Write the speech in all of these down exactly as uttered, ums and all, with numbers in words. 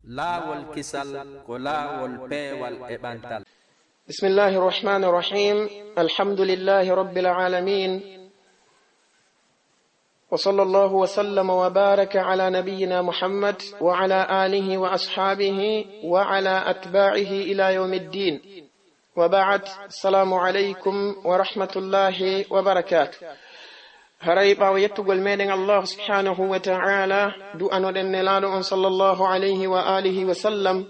Laawol kisal ko laawol peewal e ɓantal. بسم الله الرحمن الرحيم. الحمد لله رب العالمين. وصلى الله وسلم وبارك على نبينا محمد وعلى آله وأصحابه وعلى أتباعه إلى يوم الدين. وبعد، السلام عليكم ورحمة الله وبركاته. Haray ɓaawo yettugol meɗen Allah subhanahu wa ta'ala, du'anoɗen Nelaaɗo on sallallahu alayhi wa alihi wa sallam,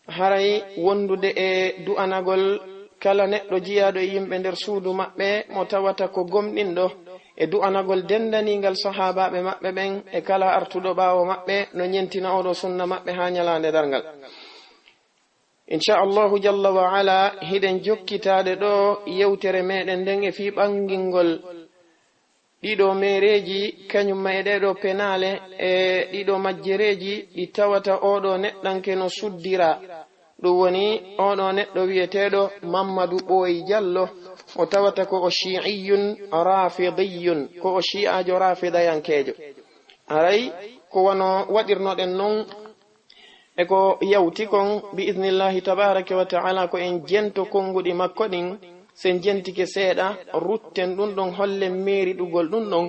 haray wondude e du'anagol kala neɗɗo jiyaaɗo e yimɓe nder suudu maɓɓe mo tawata ko gomɗinɗo, e du'anagol dendaniingal sahaabaaɓe maɓɓe ɓen e kala artuɗo ɓaawo maɓɓe no ñentina oɗo sunna maɓɓe haa ñalaande darngal. Inchallahu jalla wa ala, hiɗen jokkitaade ɗo yewtere meɗen nden e fii ɓangingol ɗiɗo meereeji, kañum ma e ɗeɗo penaale, e ɗiɗo majjereeji ɗi tawata oɗo neɗɗanke no suddira. Ɗum woni oɗo neɗɗo wi'eteeɗo Mammadu Ɓooyi Jallo, o tawata ko o shi'iyun rafidiyun, ko o shi'aajo rafidayankeejo. Haray ko wano waɗirnoɗen non e ko yawti kon, bi idnillahi tabaraka wa ta'ala, ko en jento konnguɗi makko ɗin. Sen jentike seeɗa, rutten ɗum ɗon, hollen meeriɗugol ɗum ɗon.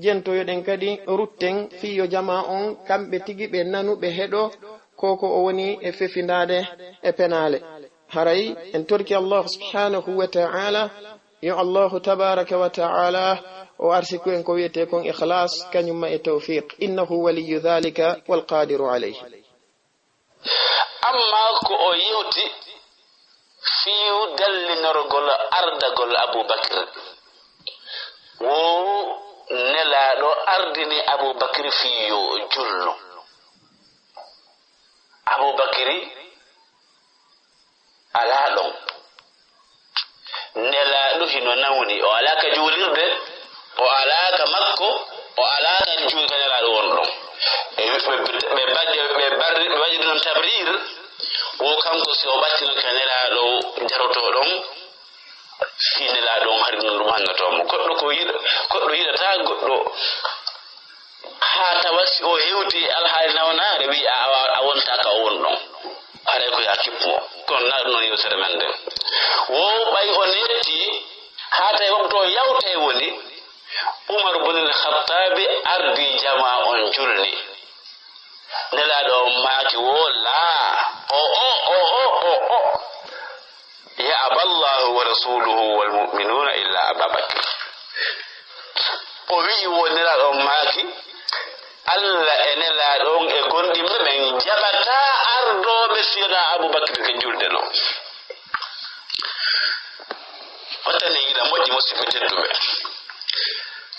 Jentoyoɗen kadi, rutten fii yo jamaa on, kamɓe tigi ɓe nanu, ɓe heɗo ko ko o woni e fefindaade e penaale. Haray en torki Allahu subhanahu wa ta'ala, yo Allahu tabaraka wa ta'ala o arsiku en ko wi'etee kon ikhlas, kañum ma e tawfiq. Innahu waliyyu dhalika wal qadiru alayhi. Amma ko o yewti fii dallinorgol ardagol Abu Bakr, wo Nelaaɗo ardini Abu Bakr fii yo julnu. Abu Bakri alaa ɗon. Nelaaɗo hino nawni, o alaa ka juulirde, o alaa ka makko, o alaa ka juulirde Nelaaɗo won ɗon. Ɓe, ɓe, ɓe, ɓe mbaɗi, ɓe mbarri, ɓe waɗi ɗum tabrir, wo kanko si o ɓattino ka Nelaaɗo darotoo ɗon, fii Nelaaɗo on hari ɗum, ɗum hanngatoo mo. Goɗɗo ko yiɗa, goɗɗo yiɗataa goɗɗo. Haa tawa si o hewti e alhaali nawnaare, wi'a a, a wontaa ka o won ɗon. Haray ko yaa kippu mo. Kono naa ɗum non yewtere men nden. Wo ɓay o netti, haa tawi waktu o yawtay woni, Umar bun al-Khattabi ardi jamaa on julni. Nelaaɗo on maaki wo laa, o, o, o, o, o, o. Ya'ba Allahu wa rasuluhu wal mu'minuna illa Aba Bakr. O wi'i wo Nelaaɗo on maaki, Allah e Nelaaɗo on e gomɗinɓe ɓen jaɓataa ardooɓe si wonaa Abu Bakr ka julde non. Wattane yiɗa moƴƴi, musiɓɓe tedduɓe.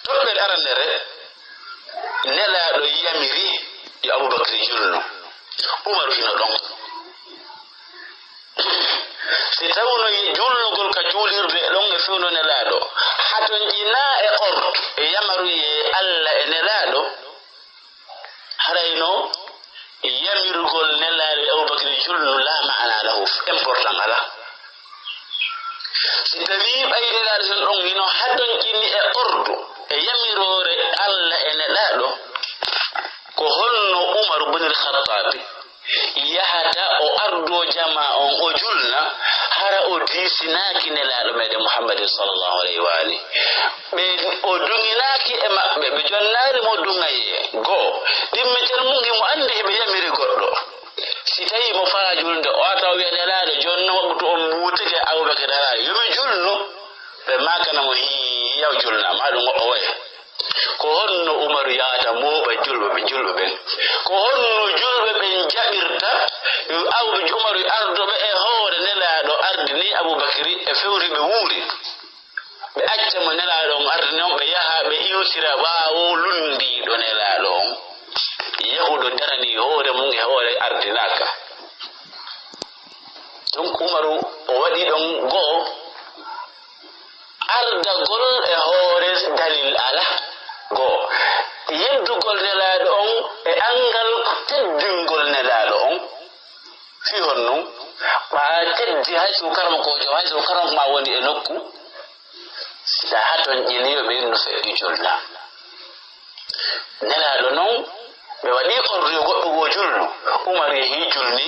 Toɓɓere arannere, Nelaaɗo yamiri yo Abu Bakr julnu. Umaru hino ɗon. Si tawno julnugol ka juulirde e ɗon e fewndo Nelaaɗo, hatonjinaa e ordre e yamaruyee Alla e Nelaaɗo, harayno yamirgol Nelaaɗo e Abubakri julnu laa ma'ana lahu, important alaa. Si tawii ɓay Nelaaɗo hino ɗon, hino hatonjini e ordre e yamiroore Alla e Nelaaɗo, ko honno Umaru bunil Khattabi yahata o ardoo jamaa on o julna, hara o diisinaaki Nelaaɗo meɗen Muhammadin sallallahu alayhi wa alihi. Ɓe, o duŋinaaki e maɓɓe, ɓe jonnaali mo duŋayee. Goo, ɗimmitel mum himo anndi hiɓe yamiri goɗɗo. Si tawii mo faala julde, o arta o wi'a Nelaaɗo, jooni non waɓɓutu on mbuutike Abubakar Nelaaɗo, yo mi julnu. Ɓe maakana mo, hii, yaw julna, maa ɗum o waye. Ko honno Umaru yahata mooɓa julɓe ɓe, julɓe ɓen? Ko honno julɓe ɓen jaɓirta Abu, Umaru ardooɓe e hoore Nelaaɗo ardini Abubakri e fewri ɓe wuuri? Ɓe acca mo Nelaaɗo on ardini on, ɓe yaha ɓe iwtira ɓaawo lunndiiɗo Nelaaɗo on, yahuɗo darani hoore mum e hoore ardinaaka. Donc Umaru o waɗi ɗon go'o, ardagol e hoore dalil alaa. Go'o, yeddugol Nelaaɗo on e anngal teddingol Nelaaɗo on. Fii honno? Ɓaa teddi hay so karamokoojo, hay so karamoko maa woni e nokku, si a hatonjini yo ɓe innu feƴƴu julna. Nelaaɗo non, Ɓe waɗi ordu yo goɗɗo goo julnu. Umar yehi julni,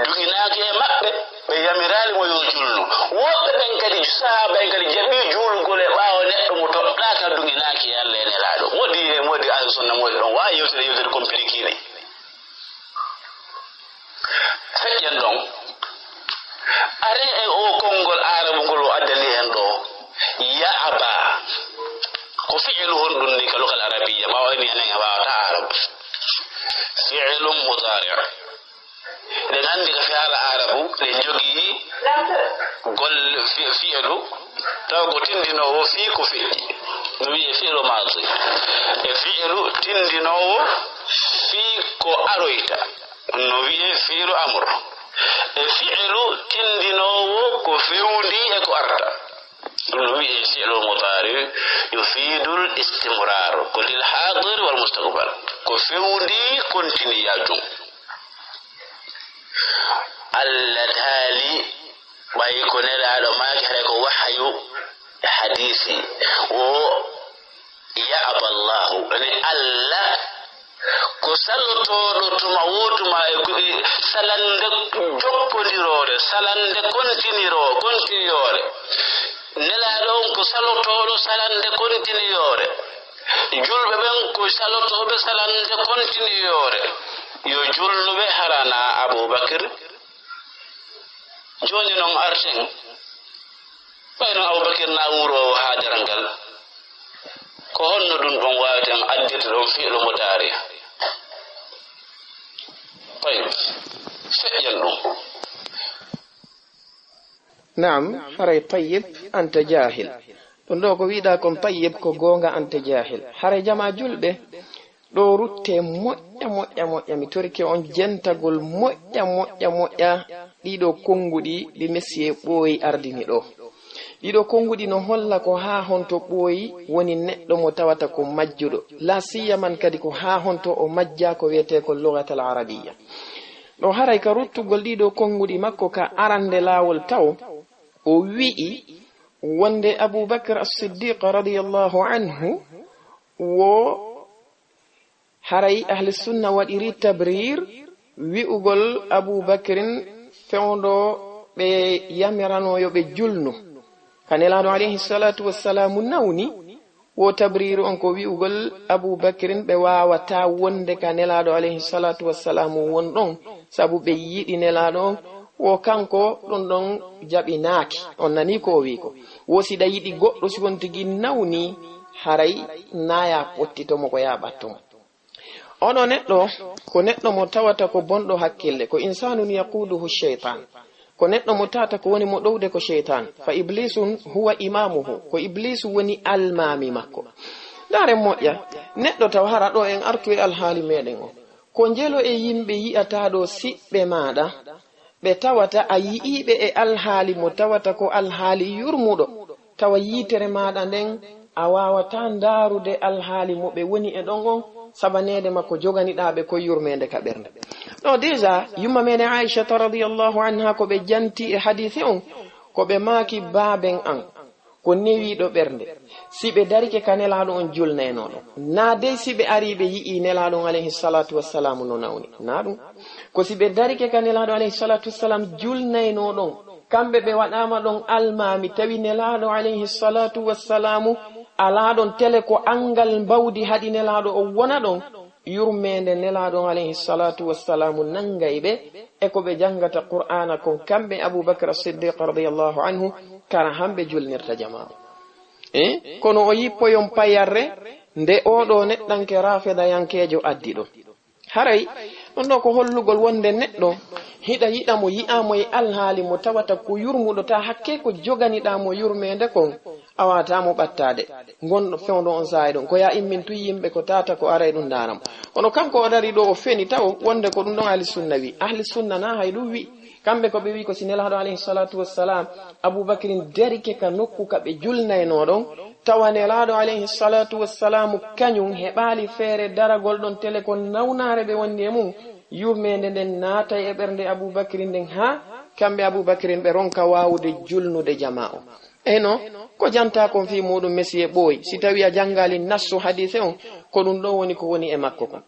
duŋinaaki e maɓɓe, ɓe yamiraali mo yo julnu. Woɓɓe ɓen kadi, sahaaba en kadi jaɓi juulugol e ɓaawo neɗɗo mo toɗɗaaka, duŋinaaki e Alla e Nelaaɗo. Moodi, moodi Ahlu Sunna, moodi ɗon, wa yewtere, yewtere compliqué ni. Feƴƴen ɗon. Are e o konngol Aarabu ngol o addani en ɗo, ya'ba. Ko fi'lu honɗun ni ka lugal Arabiyya? Ɓaawo ni enen en waawata Aarabu. Fi'lun mudari'. Eɗen anndi ka fi'ala Aarabu, ɗen jogii golle fi-, fi'lu, taw ko tindinoowo fii ko feƴƴi. No wi'ee fi'lu maadi. E fi'lu tindinoowo fii ko aroyta. No wi'ee fi'lu amr. E fi'lu tindinoowo ko fewndii e ko arta. Ɗum no wi'ee fi'lu mudari' yufidul istimrar. Ko lil hadir wal mustaqbal. Ko fewndii, continue ya jum. Alla daali, ɓay ko Nelaaɗo maaki, haray ko wahayu e hadiisi. Wo ya'ba Allahu, ene Alla ko salotooɗo tuma woo tuma e ko, e salande jokkondiroore, salande kontiniro-, kontiniyoore. Nelaaɗo on ko salotooɗo salande kontiniyoore. Julɓe ɓen ko salotooɓe salande kontiniyoore. Yo julnuɓe harana Abubakar. Jooni non arten. Ɓay non Abubakar na wuro o haa darangal. Ko honno ɗum ɗon waaweten addirde ɗon fi'lu mudaari? Tayyib. Feƴƴen ɗum. Naam, haray tayyib, anta jaahil. Ɗum ɗo ko wi'uɗaa kon tayyib, ko goonga, anta jaahil. Haray jamaa julɓe, ɗo ruttee moƴƴa, moƴƴa, moƴƴa. Mi torike on jentagol moƴƴa, moƴƴa, moƴƴa. Ɗiɗo konnguɗi ɗi Mesiye ɓooyi ardini ɗo. Ɗiɗo konnguɗi no holla ko haa honto ɓooyi woni neɗɗo mo tawata ko majjuɗo. La siyaman kadi ko haa honto o majjaa ko wi'etee ko lugatal arabiyya. Ɗo haray ka ruttugol ɗiɗo konnguɗi makko ka arande laawol taw, o wi'i wonde Abu Bakr As-Siddiq radiyallahu anhu wo haray Ahli Sunna waɗiri tabrir wi'ugol Abu Bakrin fewndo ɓe yamiranoo yo ɓe julnu. Ka Nelaaɗo alayhi salatu wassalamu nawni, wo tabriiru on ko wi'ugol Abu Bakrin ɓe waawataa wonde ka Nelaaɗo alayhi salatu wassalamu won ɗon, sabu ɓe yiɗi Nelaaɗo on, wo kanko ɗum ɗon jaɓinaaki. On nanii ko o wi'i ko? Wo si ɗa yiɗi goɗɗo, si won tigi nawni, haray naa ya pottito mo ko ya ɓatto mo. Ono neɗɗo, ko neɗɗo mo tawata ko bonɗo hakkille, ko insanun yaquduhu shaytan. Ko neɗɗo mo tawata ko woni mo ɗowde ko shaytan. Fa iblisun huwa imamuhu, ko iblisu woni almaami makko. Ndaaren moƴƴa, neɗɗo taw hara ɗo en artu e alhaali meɗen o. Ko njelo e yimɓe yi'ataa ɗo siɓɓe maaɗa, ɓe tawata a yi'iiɓe e alhaali mo tawata ko alhaali yurmuɗo, tawa yiitere maaɗa nden a waawataa ndaarude alhaali mo ɓe woni e ɗon on, sabaneede makko joganiɗaa ɓe ko yurmeende ka ɓernde. Ɗo déjà, yumma meɗen Aishata radiyallahu anha ko ɓe janti e hadiisi on, ko ɓe maaki baaben an ko newiiɗo ɓernde, si ɓe darike ka Nelaaɗo on julnayno ɗon. Naa dey si ɓe arii ɓe yi'ii Nelaaɗo on alayhi salatu wassalamu no nawni. Naa ɗum. Ko si ɓe darike ka Nelaaɗo alayhi salatu wassalam julnayno ɗon, kamɓe ɓe waɗaama ɗon almaami, tawi Nelaaɗo alayhi salatu wassalamu alaa ɗon, tele ko anngal mbawdi haɗi Nelaaɗo o wona ɗon, yurmeende Nelaaɗo on alayhi salatu wassalamu nanngay ɓe e ko ɓe janngata Qur'aana kon, kamɓe Abu Bakr As-Siddiq radiyallahu anhu, kara hamɓe julnirta jamaa o. Eh? Kono o yippoyon payarre nde oo ɗoo neɗɗanke raafidayankeejo addi ɗum. Haray, ɗum ɗoo ko hollugol wonde neɗɗo hiɗa yiɗa mo, yi'aa mo e alhaali mo tawata ko yurmuɗo, ta hakkee ko joganiɗaa mo yurmeende kon, a waawataa mo ɓattaade. Ngonɗo fewndo on saa'i ɗon, ko yaa immintu yimɓe ko tata ko aray ɗum ndaara mo. Kono kanko o dari ɗoo o feni taw wonde ko ɗum ɗon Ahli Sunna wi. Ahli Sunna na hay ɗum wi. Kamɓe ko ɓe wi ko si Nelaaɗo alayhi salatu wassalam, Abu Bakrin darike ka nokku ka ɓe julnaynoo ɗon, tawa Nelaaɗo alayhi salatu wassalamu kañum heɓaali feere daragol ɗon tele ko nawnaare ɓe wondi e mum, yurmeende nden naatay e ɓernde Abu Bakrin nden haa kamɓe Abu Bakrin ɓe ronka waawude julnude jamaa o. Eno, ko jantaa kon fii muuɗum Mesiye ɓooyi, si tawii a janngaali nassu hadiise on, ko ɗum ɗoo woni ko woni e makko kon.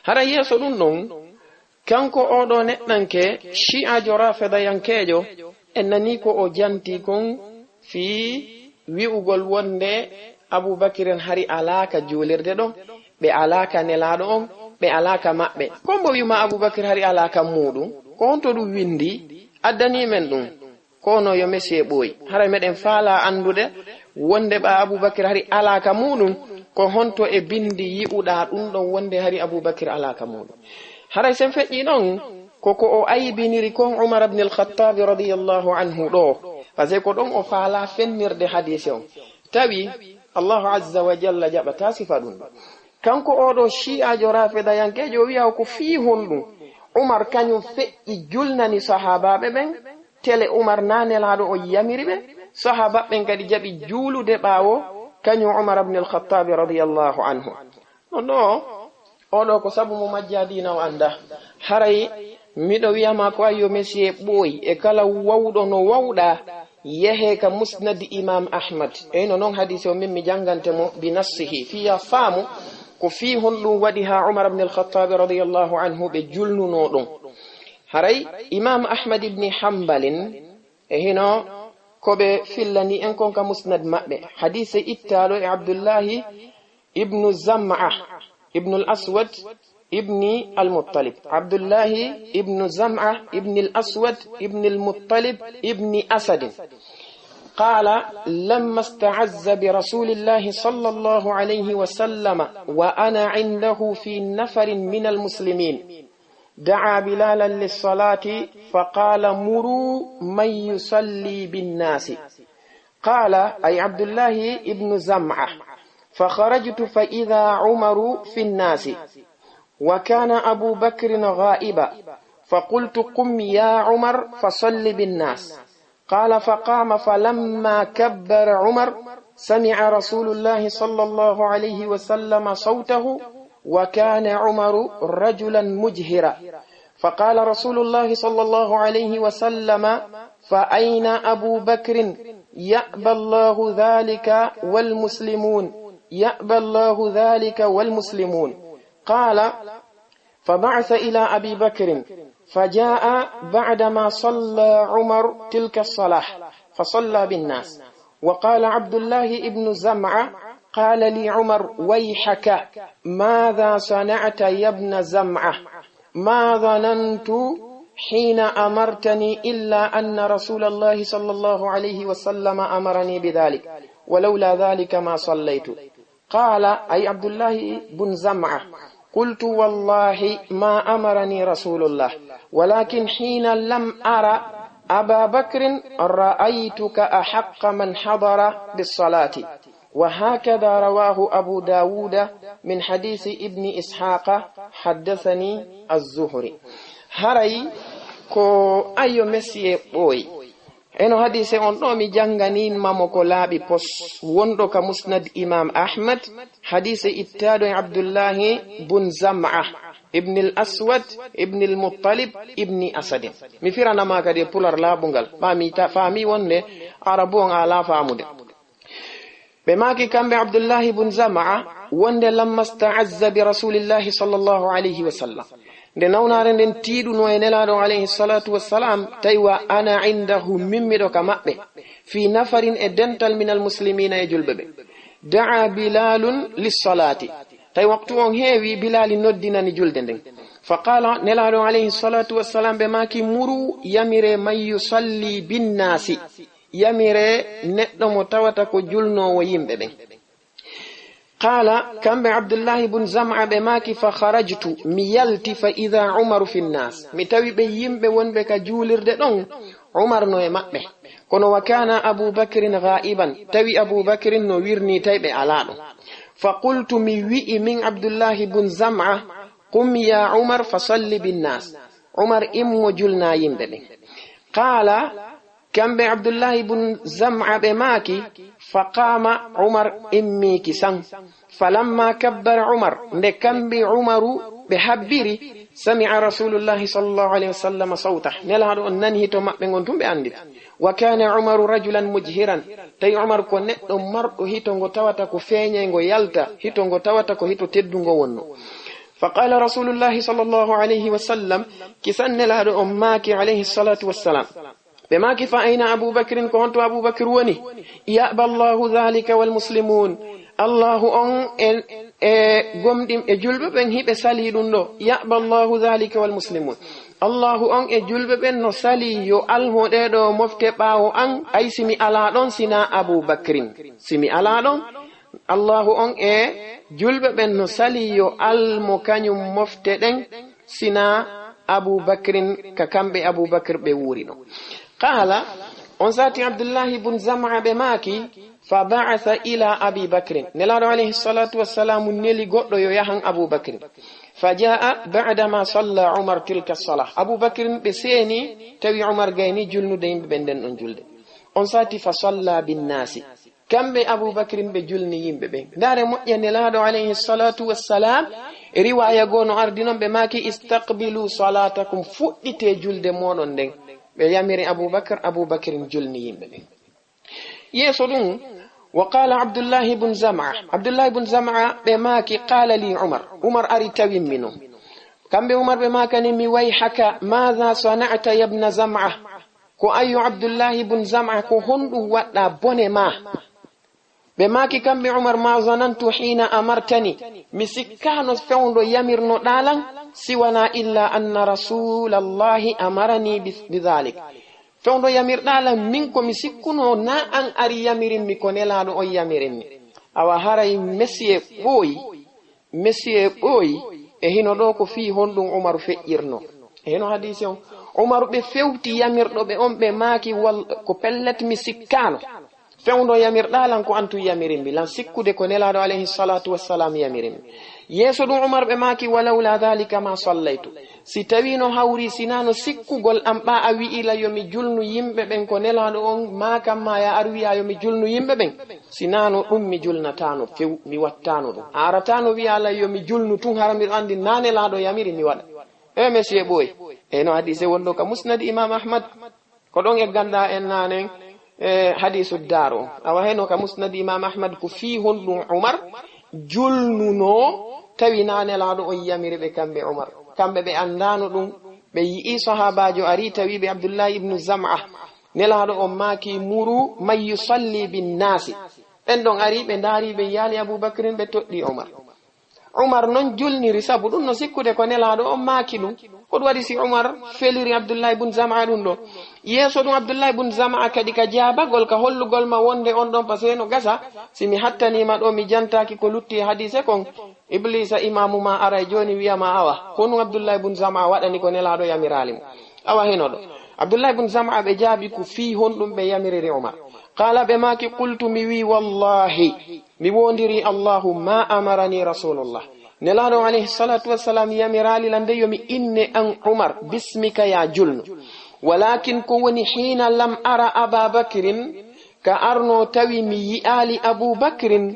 Hara yeeso ɗum ɗon, kanko oo ɗoo neɗɗanke, shi'aajo raafidayankeejo, en nanii ko o janti kon fii wi'ugol wonde Abuu Bakirin hari alaa ka juulirde ɗon, ɓe alaa ka Nelaaɗo on, ɓe alaa ka maɓɓe. Ko mbo wi'umaa Abuu Bakir hari alaa ka muuɗum? Ko honto ɗum winndi addanii men ɗum? Kono yo Messie ɓooyi. Haray meɗen faalaa anndude wonde ɓa Abuu Bakir hari alaa ka muuɗum, ko honto e binndi yi'uɗaa ɗum ɗon wonde hari Abuu Bakir alaa ka muuɗum? Haray sen feƴƴii ɗon, ko ko o aybiniri kon Umar ibn al-Khattabi radiyallahu anhu ɗoo. Parce que ko ɗon o faalaa fennirde hadiise on. Tawi Allahu azza wa jalla jaɓataa sifa ɗum ɗon. Kanko oo ɗoo shi'aajo raafidayankeejo o wi'a ko fii honɗum Umar kañum feƴƴi julnani sahaabaaɓe ɓen, tele Umar naa Nelaaɗo o yamiri ɓe, sahaabaaɓe ɓen kadi jaɓi juulude ɓaawo kañum Umar ibn al-Khattabi radiyallahu anhu. Non ɗoo, oo ɗoo ko sabu mo majjaa diina o anndaa. Haray miɗo wi'a maa ko ayyo Messie ɓooyi e kala wawɗo no wawɗaa, yehee ka Musnad Imaam Ahmad. Eyno non hadiise o min mi janngante mo bi nassihi. Fii yo a faamu ko fii honɗum waɗi haa Umar ibn al-Khattabi radiyallahu anhu ɓe julnunoo ɗon. Haray Imaam Ahmad ibn Hanbalin e hino ko ɓe fillani en kon ka Musnad maɓɓe. Hadiise ittaaɗo e Abdullahi ibnu Zam'a ibnu al-Aswad ibni al-Muttalib. Abdullahi ibnu Zam'a ibni al-Aswad ibni al-Muttalib ibni Asadin. قال: لما استعز برسول الله صلى الله عليه وسلم وأنا عنده في نفر من المسلمين، دعا بلالا للصلاة فقال: مروا من يصلي بالناس. قال، أي عبد الله بن زمعة: فخرجت فإذا عمر في الناس، وكان أبو بكر غائبا، فقلت: قم يا عمر فصل بالناس. قال: فقام، فلما كبر عمر سمع رسول الله صلى الله عليه وسلم صوته، وكان عمر رجلا مجهرا، فقال رسول الله صلى الله عليه وسلم: فأين أبو بكر؟ يأبى الله ذلك والمسلمون، يأبى الله ذلك والمسلمون. قال: فبعث إلى أبي بكر، فجاء بعدما صلى عمر تلك الصلاة، فصلى بالناس. وقال عبد الله بن زمعة: قال لي عمر: ويحك، ماذا صنعت يا ابن زمعة؟ ما ظننت حين أمرتني إلا أن رسول الله صلى الله عليه وسلم أمرني بذلك، ولولا ذلك ما صليت. قال، أي عبد الله بن زمعة: قلت: والله ما أمرني رسول الله، ولكن حين لم أر أبا بكر رأيتك أحق من حضر بالصلاة. وهكذا رواه أبو داود من حديث ابن إسحاق حدثني الزهري. Haray ko ayyo Messie ɓooyi. Eno hadiise on ɗoo mi jannganin ma mo ko laaɓi pos, wonɗo ka Musnad Imaam Ahmad, hadiise ittaaɗo e Abdullahi bun Zam'a, ibnil Aswad, ibnil Muttalib, ibni Asadin. Mi firana ma kadi e pular laaɓungal, ɓa mi ta-, faami wonde Arabu on alaa faamude. Ɓe maaki kamɓe Abdullahi bun Zam'a wonde, lamma sta'azza bi Rasulillahi sallallahu alayhi wa sallam, nde nawnaare nden tiiɗuno e Nelaaɗo alayhi salatu wassalam, tawi wa ana indahu, min miɗo ka maɓɓe, fi nafarin, e dental, minal muslimina, e julɓe ɓe. Da'a Bilalun lissalaati, tawi waktu on heewi, Bilali noddinani julde nden. Fa qala, Nelaaɗo alayhi salatu wassalam ɓe maaki, muru, yamire, man yusalli binnaasi, yamire neɗɗo mo tawata ko julnoowo yimɓe ɓen. Qaala, kamɓe Abdullahi bun Zam'a ɓe maaki, fa kharajtu, mi yalti, fa idha Umaru fi nnaas, mi tawi ɓe yimɓe wonɓe ka juulirde ɗon, Umar no e maɓɓe. Kono wa kana Abu Bakrin ghaiban, tawi Abu Bakrin no wirnii, tawi ɓe alaa ɗon. Fa qultu, mi wi'i min Abdullahi bun Zam'a, qum ya Umar fa salli bin nnaas, Umar, immo julnaa yimɓe ɓen. Qaala, kamɓe Abdullahi bun Zam'a ɓe maaki, fa qaama Umar, immiiki san. Falamma kabbara Umar, nde kamɓe Umaru ɓe habbiri, sami'a Rasulullahi sallallahu alayhi wa sallam sawta. Nelaaɗo on nani hito maɓɓe ngon tun ɓe annditi. Wa kana Umaru rajulan mujhiran. Tawi Umar ko neɗɗo marɗo hito ngo tawata ko feeñay ngo yalta, hito ngo tawata ko hito teddungo wonno. فقال رسول الله صلى الله عليه وسلم, kisan Nelaaɗo on maaki, alayhi salatu wassalam, ɓe maaki, "Fa ayna Abu Bakrin, ko honto Abu Bakr woni?" "Ya'ba Allahu dhalika wal muslimun." Allahu on e, e gomɗin, e julɓe ɓen hiɓe sali ɗum ɗo. "Ya'ba Allahu dhalika wal muslimun." Allahu on e julɓe ɓen no sali yo almo ɗee ɗo mofte ɓaawo an, ay si mi alaa ɗon sinaa Abu Bakrin. Si mi alaa ɗon, Allahu on e julɓe ɓen no sali yo almo kañum mofte ɗen, sinaa Abu Bakrin, ka kamɓe Abu Bakr ɓe wuuri ɗon. Qaala, on sati Abdullahi bun Zam'a ɓe maaki, "Fa ba'atha ila Abi Bakrin." Nelaaɗo alayhi salatu wassalamu neli goɗɗo yo yahan Abu Bakrin. "Fa ja'a ba'da ma salla Umar tilka salah." Abu Bakrin ɓe seeni, tawi Umar gayni julnude yimɓe ɓen nden ɗon julde. On sati fa salla bin nasi. Kamɓe Abu Bakrin ɓe julni yimɓe ɓen. Ndaare moƴƴa, Nelaaɗo alayhi salatu wassalam, riwaya goo no ardi non ɓe maaki, "Istaqbilu salatakum," fuɗɗite julde moɗon nden. Ɓe yamiri Abu Bakr, Abu Bakrin julni yimɓe ɓen. Yeeso ɗum, wa qala Abdullahi bun Zam'a. Abdullahi bun Zam'a ɓe maaki, "Qala li Umar." Umar ari tawimmi non. Kamɓe Umar ɓe maakani mi, "Wayhaka, madha sana'ta yabna Zam'a?" Ko ayo Abdullahi bun Zam'a, ko honɗum waɗɗa bone ma? Ɓe maaki kamɓe Umar, "Ma zanantu hina amartani." Mi sikkaano fewndo yamirnoɗaa lan, "siwana illa anna rasulallahi amarani bi, bi dhalik." Fewndo yamirɗaa lan, min ko mi sikkuno na an ari yamirin mi, ko Nelaaɗo on yamirin mi. Awa haray Mesiye ɓooyi. Mesiye ɓooyi, e hino ɗo ko fii honɗum Umaru feƴƴirno. E hino hadiisi on, Umaru ɓe fewti yamirɗo ɓe on, ɓe maaki, "Wal-, ko pellet mi sikkaano. Fewndo yamirɗaa lan ko an tun yamirin mi, lan sikkude ko Nelaaɗo alayhi salatu wassalam yamirin mi." Yeeso ɗum Umar ɓe maaki, "Walawla dhalika ma sallaytu." Si tawii no hawri, sinaa no sikkugol am ɓa a wi'i la yo mi julnu yimɓe ɓen ko Nelaaɗo on maakan ma ya ar wi'a yo mi julnu yimɓe ɓen, sinaa no ɗum mi julnataano few, mi wattaano ɗum. A arataano wi'a la yo mi julnu tun hara miɗo anndi na Nelaaɗo yamiri mi waɗa. E Mesiye ɓooyi. E no hadiise wonɗo ka Musnad Imam Ahmad. Ko ɗon e gannda en naanen, e hadiisu daar on. Awa heno ka Musnad Imam Ahmad ko fii honɗum Umar julnunoo tawi na Nelaaɗo on yamiri ɓe kamɓe Umar. Kamɓe ɓe anndaano ɗum, ɓe yi'i sahaabaajo ari tawi ɓe Abdullahi ibnu Zam'a. Nelaaɗo on maaki, "Muru man yusalli bin naasi." Ɓen ɗon ari ɓe ndaari ɓe yaali Abu Bakrin ɓe toɗɗi Umar. Umar non julniri sabu ɗum no sikkude ko Nelaaɗo on maaki ɗum. Ko ɗum waɗi si Umar feliri Abdullahi bun Zam'a ɗum ɗo. Yeeso ɗum Abdullahi bun Zam'a kadi ka jaabagol ka hollugol ma wonde on ɗon pasee no gasa. Si mi hattaniima ɗo mi jantaaki ko lutti e hadiise kon, Ibliisa imaamu ma aray jooni wi'a ma awa, ko honɗum Abdullahi bun Zam'a waɗani ko Nelaaɗo yamiraali mo. Awa hino ɗo. Abdullahi bun Zam'a ɓe jaabi ko fii honɗum ɓe yamiriri Umar. Qaala ɓe maaki, "Qultu mi wi, wallahi, mi woondiri Allahu ma amarani Rasulullah. Nelaaɗo alayhi salatu wassalam yamiraali lan de yo mi inne an Umar, bismika ya julnu. Walakin ko woni hina lam ara Aba Bakrin, ka arno tawi mi yi'aali Abu Bakrin,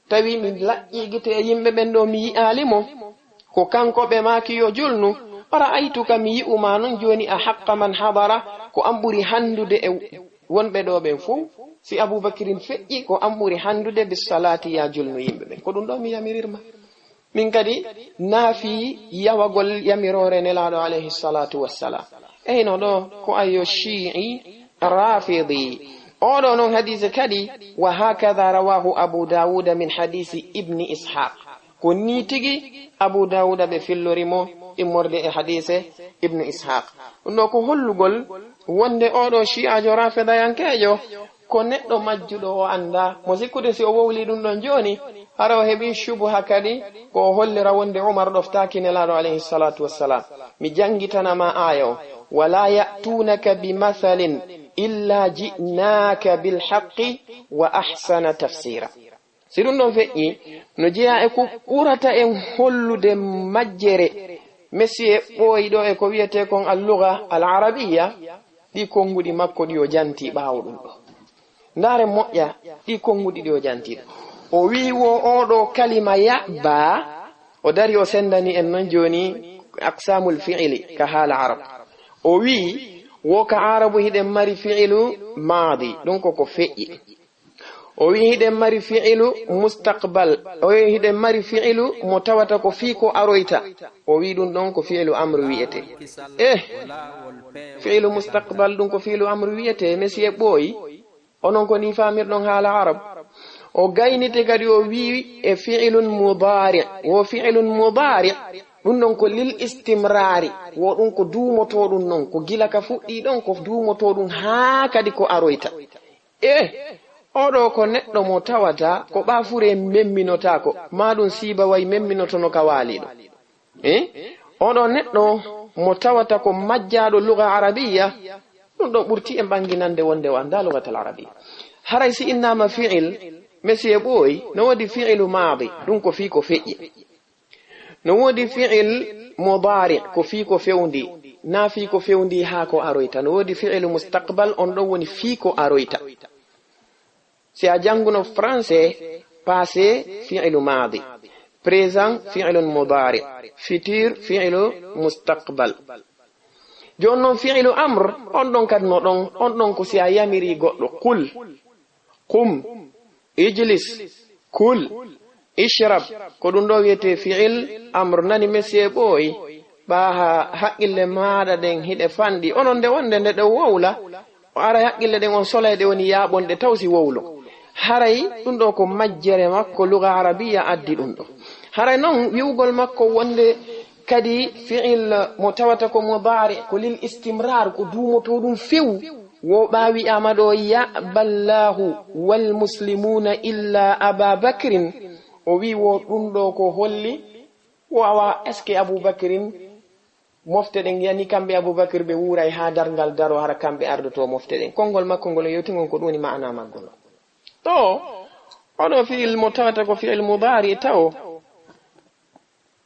tawi mi laƴƴi gite e yimɓe ɓen ɗo mi yi'aali mo, ko kanko ɓe maaki yo julnu. Wa ra'aytuka mi yi'u ma non jooni a haqqa man hadara, ko an ɓuri handude e wonɓe ɗo ɓen fow. Si Abu Bakrin feƴƴi, ko an ɓuri handude bis salati ya julnu yimɓe ɓen. Ko ɗum ɗo mi yamirir ma." Min kadi naafi yawagol yamiroore Nelaaɗo alayhi salatu wassalam. Eyno ɗo ko ayo Shi'i Rafidi. Oɗo non hadiise kadi, wa hakada rawahu Abu Dawuda min hadiisi Ibni Ishaq. Ko nii tigi Abu Dawuda ɓe fillori mo immorde e hadiise Ibnu Ishaq. Ɗum ɗo ko hollugol wonde oɗo Shi'ajo Rafidayankejo ko neɗɗo majjuɗo o anndaa. Mo sikkude si o wowli ɗum ɗon jooni, hara o heɓi shubuha kadi ko o hollira wonde Umar ɗoftaaki Nelaaɗo alayhi salatu wassalam. Mi janngitana ma aaya o, "Wala ya'tunaka bi mathalin illa ji'naka bil haqqi wa ahsana tafsira." Si ɗum ɗon feƴƴi, no jeyaa e ko ɓurata en hollude majjere, Mesiye ɓooyi ɗo e ko wiyetee kon al-lugha al-arabiyya, ɗi konnguɗi makko ɗi o janti ɓaawo ɗum ɗo. Ndaare moƴƴa ɗi konnguɗi ɗi o janti ɗo. O wii wo oɗo kalima ya'ba, o dari o sendani en non jooni aqsamul fi'li ka haala arab. O wii wo ka arabu hiɗen mari fi'lu maadi, ɗum ko ko feƴƴi. O wi'i hiɗen mari fi'ilu mustaqbal, o wi'i hiɗen mari fi'ilu mo tawata ko fii ko aroyta. O wi'i ɗun ɗon ko fi'ilu amru wi'etee. Eh, fi'ilu mustaqbal ɗun ko fi'ilu amru wi'etee, Mesii e ɓooyi. Onon ko nii faamirɗon haala Arab. O gayniti kadi o wi'i e fi'ilun mudaari'. Wo fi'ilun mudaari', ɗun ɗon ko lil istimraari. Wo ɗun ko duumotooɗun non, ko gila ka fuɗɗii ɗon, ko duumotooɗun haa kadi ko aroyta. Eh, oo ɗoo ko neɗɗo mo tawata ko ɓaafure memminotaako, maa ɗun Siibawayhi memminotono ka waaliiɗo. Eh? Oo ɗoo neɗɗo mo tawata ko majjaaɗo luga arabiyya, ɗun ɗoo ɓurti en ɓanginande wonde o anndaa lugatal arabiyya. Haray si innaama fi'il, Mesii e ɓooyi, no woodi fi'ilu maadi, ɗun ko fii ko feƴƴi. No woodi fi'il mudaari', ko fii ko fewndii, naa fii ko fewndii haa ko aroyta. No woodi fi'il mustaqbal, on ɗon woni fii ko aroyta. Si a jannguno français, passé fi'ilu maadi, présent fi'ilun mudaari', futur fi'ilu mustaqbal. Jooni non fi'ilu amr, on ɗon kadi no ɗon, on ɗon ko si a yamirii goɗɗo, qul, qum, ijlis, kul, ishrab, ko ɗun ɗoo wi'etee fi'il amr. Nani Mesii e ɓooyi, ɓaaha haqqille maaɗa ɗen hiɗe fanɗi. Onon nde wonde nde ɗe wowla, o ara haqqille ɗen on solay ɗe woni yaaɓonɗe taw si wowlo. Haray ɗun ɗoo ko majjere makko luga arabiyya addi ɗun ɗoo. Haray non wi'ugol makko wonde kadi fi'il mo tawata ko mudaari', ko lil istimraar, ko duumotooɗun few. Wo ɓaa wi'aama ɗoo, "Ya'ba Allaahu wal muslimuuna illa Aba Bakrin." O wi'i wo ɗun ɗoo ko holli, wo awa, est-ce que Abu Bakrin, mofte ɗen yani kamɓe Abu Bakr ɓe wuuray haa darngal daro, hara kamɓe ardotoo mofte ɗen? Konngol makko ngol o yewti ngon ko ɗun woni ma'anaa maggol. Ɗoo, oo ɗoo fi'il mo tawata ko fi'il mudaari' tawo.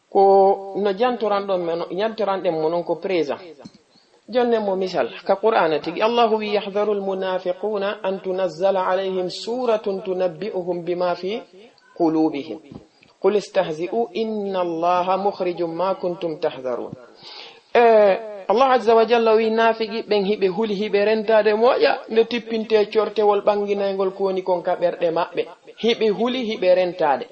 Ko no jantoranɗon mo, jantoranɗen mo non ko présent. Jonnen mo misal, ka Qur'aana tigi, Allahu wi'i, "Yahdharul munafiquna an tunazzala alayhim suratun tunabbi'uhum bima fi qulubihim. Qul istahzi'u inna Allaha mukhrijum ma kuntum tahdharun." E, Allah azza wa jalla wi'i, naafiqi ɓen hiɓe huli, hiɓe rentaade moƴƴa nde tippintee cortewol ɓanginayngol ko woni kon ka ɓerɗe maɓɓe. Hiɓe huli, hiɓe rentaade.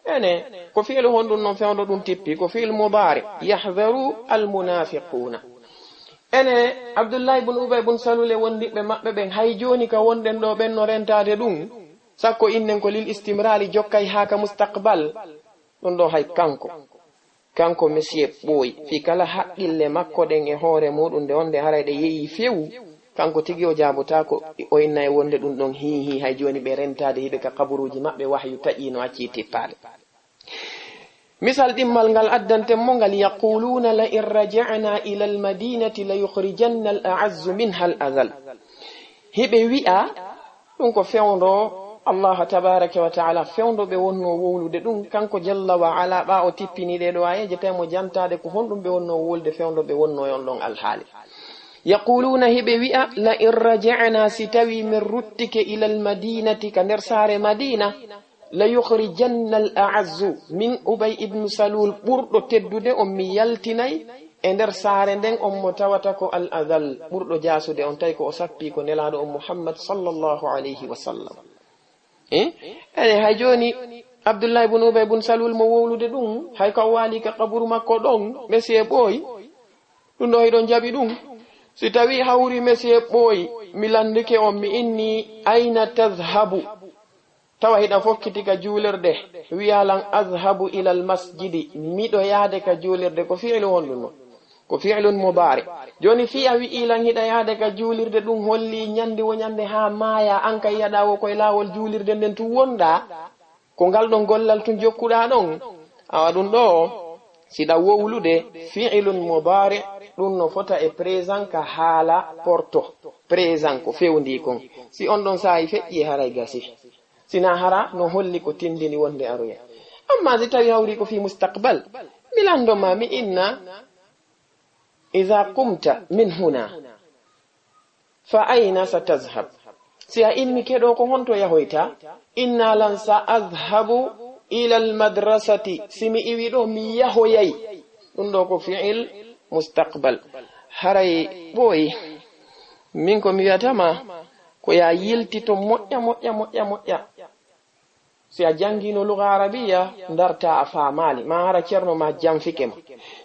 Ene, ko fi'lu honɗun non fewndo ɗun tippi? Ko fi'lu mudaari'. Yahdharu al-munafiquna. Ene, Abdullahi bun Ubay bun Salul e wondiɓɓe maɓɓe ɓen, hay jooni ka wonɗen ɗoo ɓen no rentaade ɗun, sakko innen ko lil istimraari jokkay haa ka mustaqbal. Ɗun ɗoo hay kanko. Kanko Mesii e ɓooyi, fii kala haqqille makko ɗen e hoore muuɗun, nde wonde haray ɗe yeeyii few, kanko tigi o jaabotaako, o inna e wonde ɗun ɗon hiihii, hay jooni ɓe rentaade, hiɓe ka kaburuuji maɓɓe, wahyu taƴii no accii tippaade. Misal ɗimmal ngal addanten mo ngal, "Yaquluuna la in raja'na ila al-madinati la yukhrijanna al-a'azzu minha al-adhall." Hiɓe wi'a, ɗun ko fewndo Allah tabaraka wa ta'ala, fewndo ɓe wonno wowlude ɗun, kanko jalla wa ala, ɓaa o tippini ɗee ɗoo aayeeje, tawi mo jantaade ko honɗun ɓe wonno wowlude, fewndo ɓe wonno e on ɗon alhaali. Yaquluuna, hiɓe wi'a, "La in raja'na, si tawi men ruttike, ila al-madinati, ka nder saare Madina, la yukhrijanna al-a'azzu, min Ubay ibn Salul, ɓurɗo teddude on, mi yaltinay e nder saare nden on mo tawata ko al-adhall, ɓurɗo jaasude on, tawi ko o sappii ko Nelaaɗo on Muhammad sallallahu alayhi wa sallam." Eh? Ene, hay jooni, Abdullahi bun Ubay bun Salul mo wowlude ɗun, hay ko o waali ka qaburu makko ɗon, Mesii e ɓooyi, ɗun ɗoo hiɗon jaɓi ɗun? Si tawi hawri Mesii e ɓooyi, mi landike on, mi inni, "Ayna tadhhabu?" Tawa hiɗa fokkiti ka juulirde, wi'a lan, "Adhhabu ila al-masjidi," miɗo yaade ka juulirde. Ko fi'lu honɗun non? Ko fi'lun mudaari'. Jooni fii a wi'ii lan hiɗa yaade ka juulirde, ɗun holli ñande wo ñande haa maayaa, an kay yaɗaa wo koy laawol juulirde nden tun wonɗaa, ko ngal ɗon gollal tun jokkuɗaa ɗon. Awa ɗun ɗoo, si ɗa wowlude fi'lun mudaari', ɗun no fota e présent ka haala porto. Présent ko fewndii kon. Si on ɗon saa'i feƴƴii, haray gasi. Si naa hara no holli ko tindini wonde aroya. Amma si tawi hawri ko fii mustaqbal, mi lando ma, mi inna, "Idha qumta min huna, fa ayna satadhhab?" Si a immike ɗoo, ko honto yahoyta? Inna lan, "Sa adhhabu ila al-madrasati." Si mi iwi ɗoo, mi yahoyay. Ɗun ɗoo ko fi'il mustaqbal. Haray ɓooyi. Min ko mi wi'ata ma, ko yaa yiltito moƴƴa, moƴƴa, moƴƴa, moƴƴa. Si a janngiino luga arabiya, ndarta a faamaali, ma hara ceerno ma janfike ma.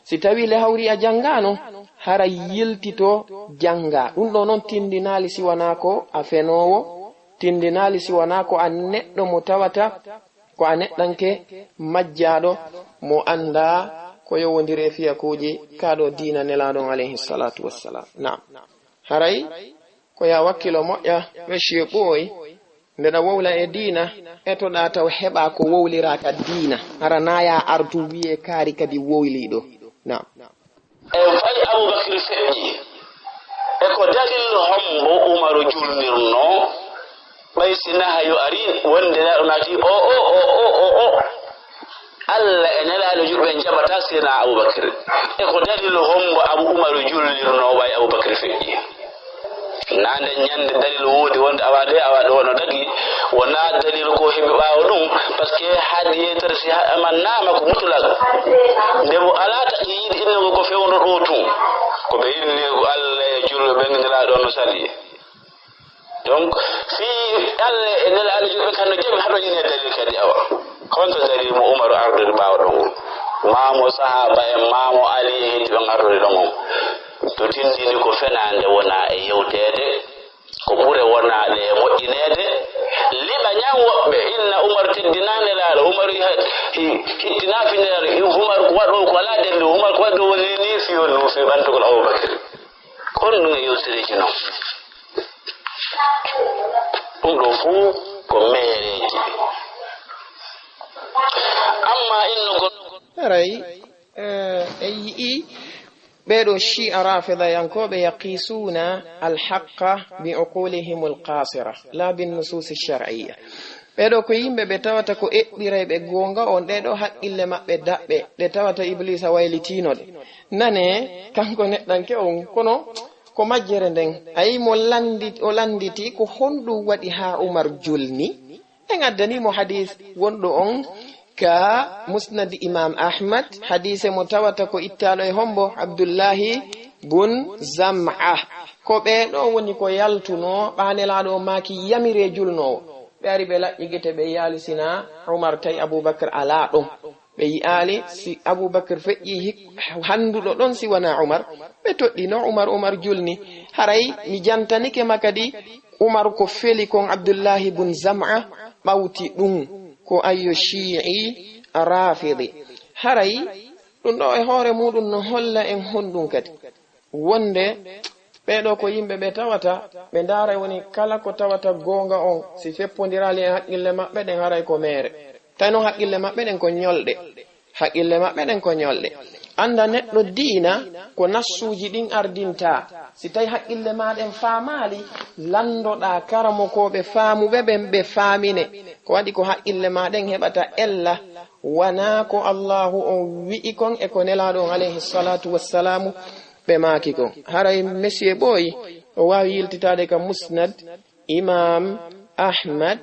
Si tawii le hawri a janngaano, hara yiltito jannga. Ɗum ɗo noon tindinaali si wanaa ko a fenoowo, tindinaali si wanaa ko a neɗɗo mo tawata ko a neɗɗanke majjaaɗo mo anndaa ko yowondiri e fiyakuuji kaa ɗo diina Nelaaɗo on alayhi salaatu wassalaam. Naam. Haray ko ya wakkilo moƴƴa, monsieur Ɓooy, nde ɗa wowla e diina, etoɗa taw heɓa ko wowlira ka diina. Hara na ya artu wiye kaari kadi wowli ɗo. Naam. E fay Abubakri feƴƴi. E ko dalil hombo Umaru julnirno, ɓay si nahayo ari, wonde na ɗo naati, o, o, o, o, o, o. Alla e Nelaaɗo julɓe njaɓata Seydina Abubakri. E ko dalil hombo Abu Umaru julnirno, ɓay Abubakri feƴƴi. Na nde ñande dalil woodi wonde awa de, awa ɗo no dagi, wona dalil ko heɓi ɓaawo ɗum, parce que haadi yeytere si ha-, amannama ko mutlaq. Nde mo ala taqyid innugo ko fewndo ɗo tun. Ko ɓe inni ko Alla e julɓe ɓen Nelaaɗo no sali. Donc, fi Alla e Nelaaɗo julɓe kan no jaɓi haɗo ine dalil kadi awa. Honto dalil mo Umaru ardori ɓaawo ɗon on? Maamo sahaba en, maamo Ali e heddi ɓen ardori ɗon on. To tindini ko fenaande wona e yewteede, ko ɓure wonaade e moƴƴineede. Liɓa ñan woɓɓe, inna Umar teddina Nelaaɗo, Umar hi-, hi-, hittina fi Nelaaɗo, Umar ko waɗo ko alaa dalil, Umar ko waɗo woni ni fi on, fi ɓantugol Abubakar. Kon ɗum e yewtereeji non. Ɗum ɗo fuu ko meereeji. Amma inno ko Haray, eh, en yi'i ɓee ɗoo Shi'a Rafidayankooɓe yaqisuuna al-haqqa bi uqulihim al-qasira, la bin nusus ash-shar'iyya. Ɓee ɗoo ko yimɓe ɓe tawata ko eɓɓirayɓe goonga on, ɗee ɗoo haqqille maɓɓe daɓɓe, ɗe tawata Ibliisa waylitiino ɗe. Nane, kanko neɗɗanke on, kono ko majjere nden. Ayi mo lanndi-, o lannditi ko honɗum waɗi haa Umar julni? En addanii mo hadiis wonɗo on ka Musnad Imaam Ahmad, hadiise mo tawata ko ittaaɗo e hombo? Abdullahi bun Zam'a. Ko ɓee ɗoo woni ko yaltunoo, ɓaa Nelaaɗo o maaki, "Yamiree julnoowo." Ɓe ari ɓe laƴƴi gite, ɓe yaalisina Umar, tawi Abubakar alaa ɗon. Ɓe yi'aali si Abubakar feƴƴi hik-, hannduɗo ɗon si wanaa Umar. Ɓe toɗɗino Umar, Umar julni. Haray mi jantanike ma kadi, Umar ko feli kon Abdullahi bun Zam'a ɓawti ɗum ko ayyo Shi'i Rafidi. Haray ɗum ɗo e hoore muɗum no holla en honɗum kadi. Wonde ɓee ɗoo ko yimɓe ɓe tawata, ɓe ndaara woni kala ko tawata goonga on, si feppondiraali e haqqille maɓɓe ɗen, haray ko meere. Tawi non haqqille maɓɓe ɗen ko ñolɗe. Haqqille maɓɓe ɗen ko ñolɗe. Annda neɗɗo diina ko nassuuji ɗin ardinta. Si tawi haqqille maa ɗen faamaali, lanndoɗaa karamokooɓe faamuɓe ɓen, ɓe faamine. Ko waɗi ko haqqille maa ɗen heɓata ella, wanaa ko Allaahu on wi'i kon e ko Nelaaɗo on alayhi salaatu wassalaamu ɓe maaki kon. Haray Monsieur Ɓooyi, o waawi yiltitaade ka Musnad Imaam Ahmad,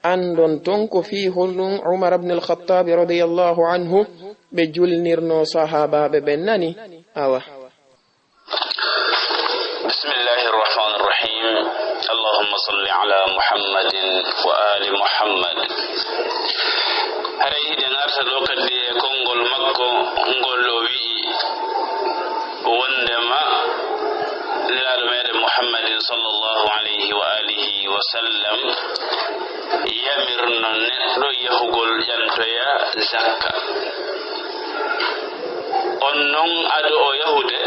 anndon ton ko fii honɗum Umar ibn al-Khattab radiyallahu anhu ɓe julnirno sahaabaaɓe ɓen nani. Awa. بسم الله الرحمن الرحيم. اللهم صل على محمد وآل محمد. Haray hiɗen arta ɗo kadi e konngol makko ngol o wi'i wondema Nelaaɗo meɗen Muhammadin sallallahu alayhi wa alihi wa sallam yamirno neɗɗo yahugol ƴantoya zakka. On non ado o yahude,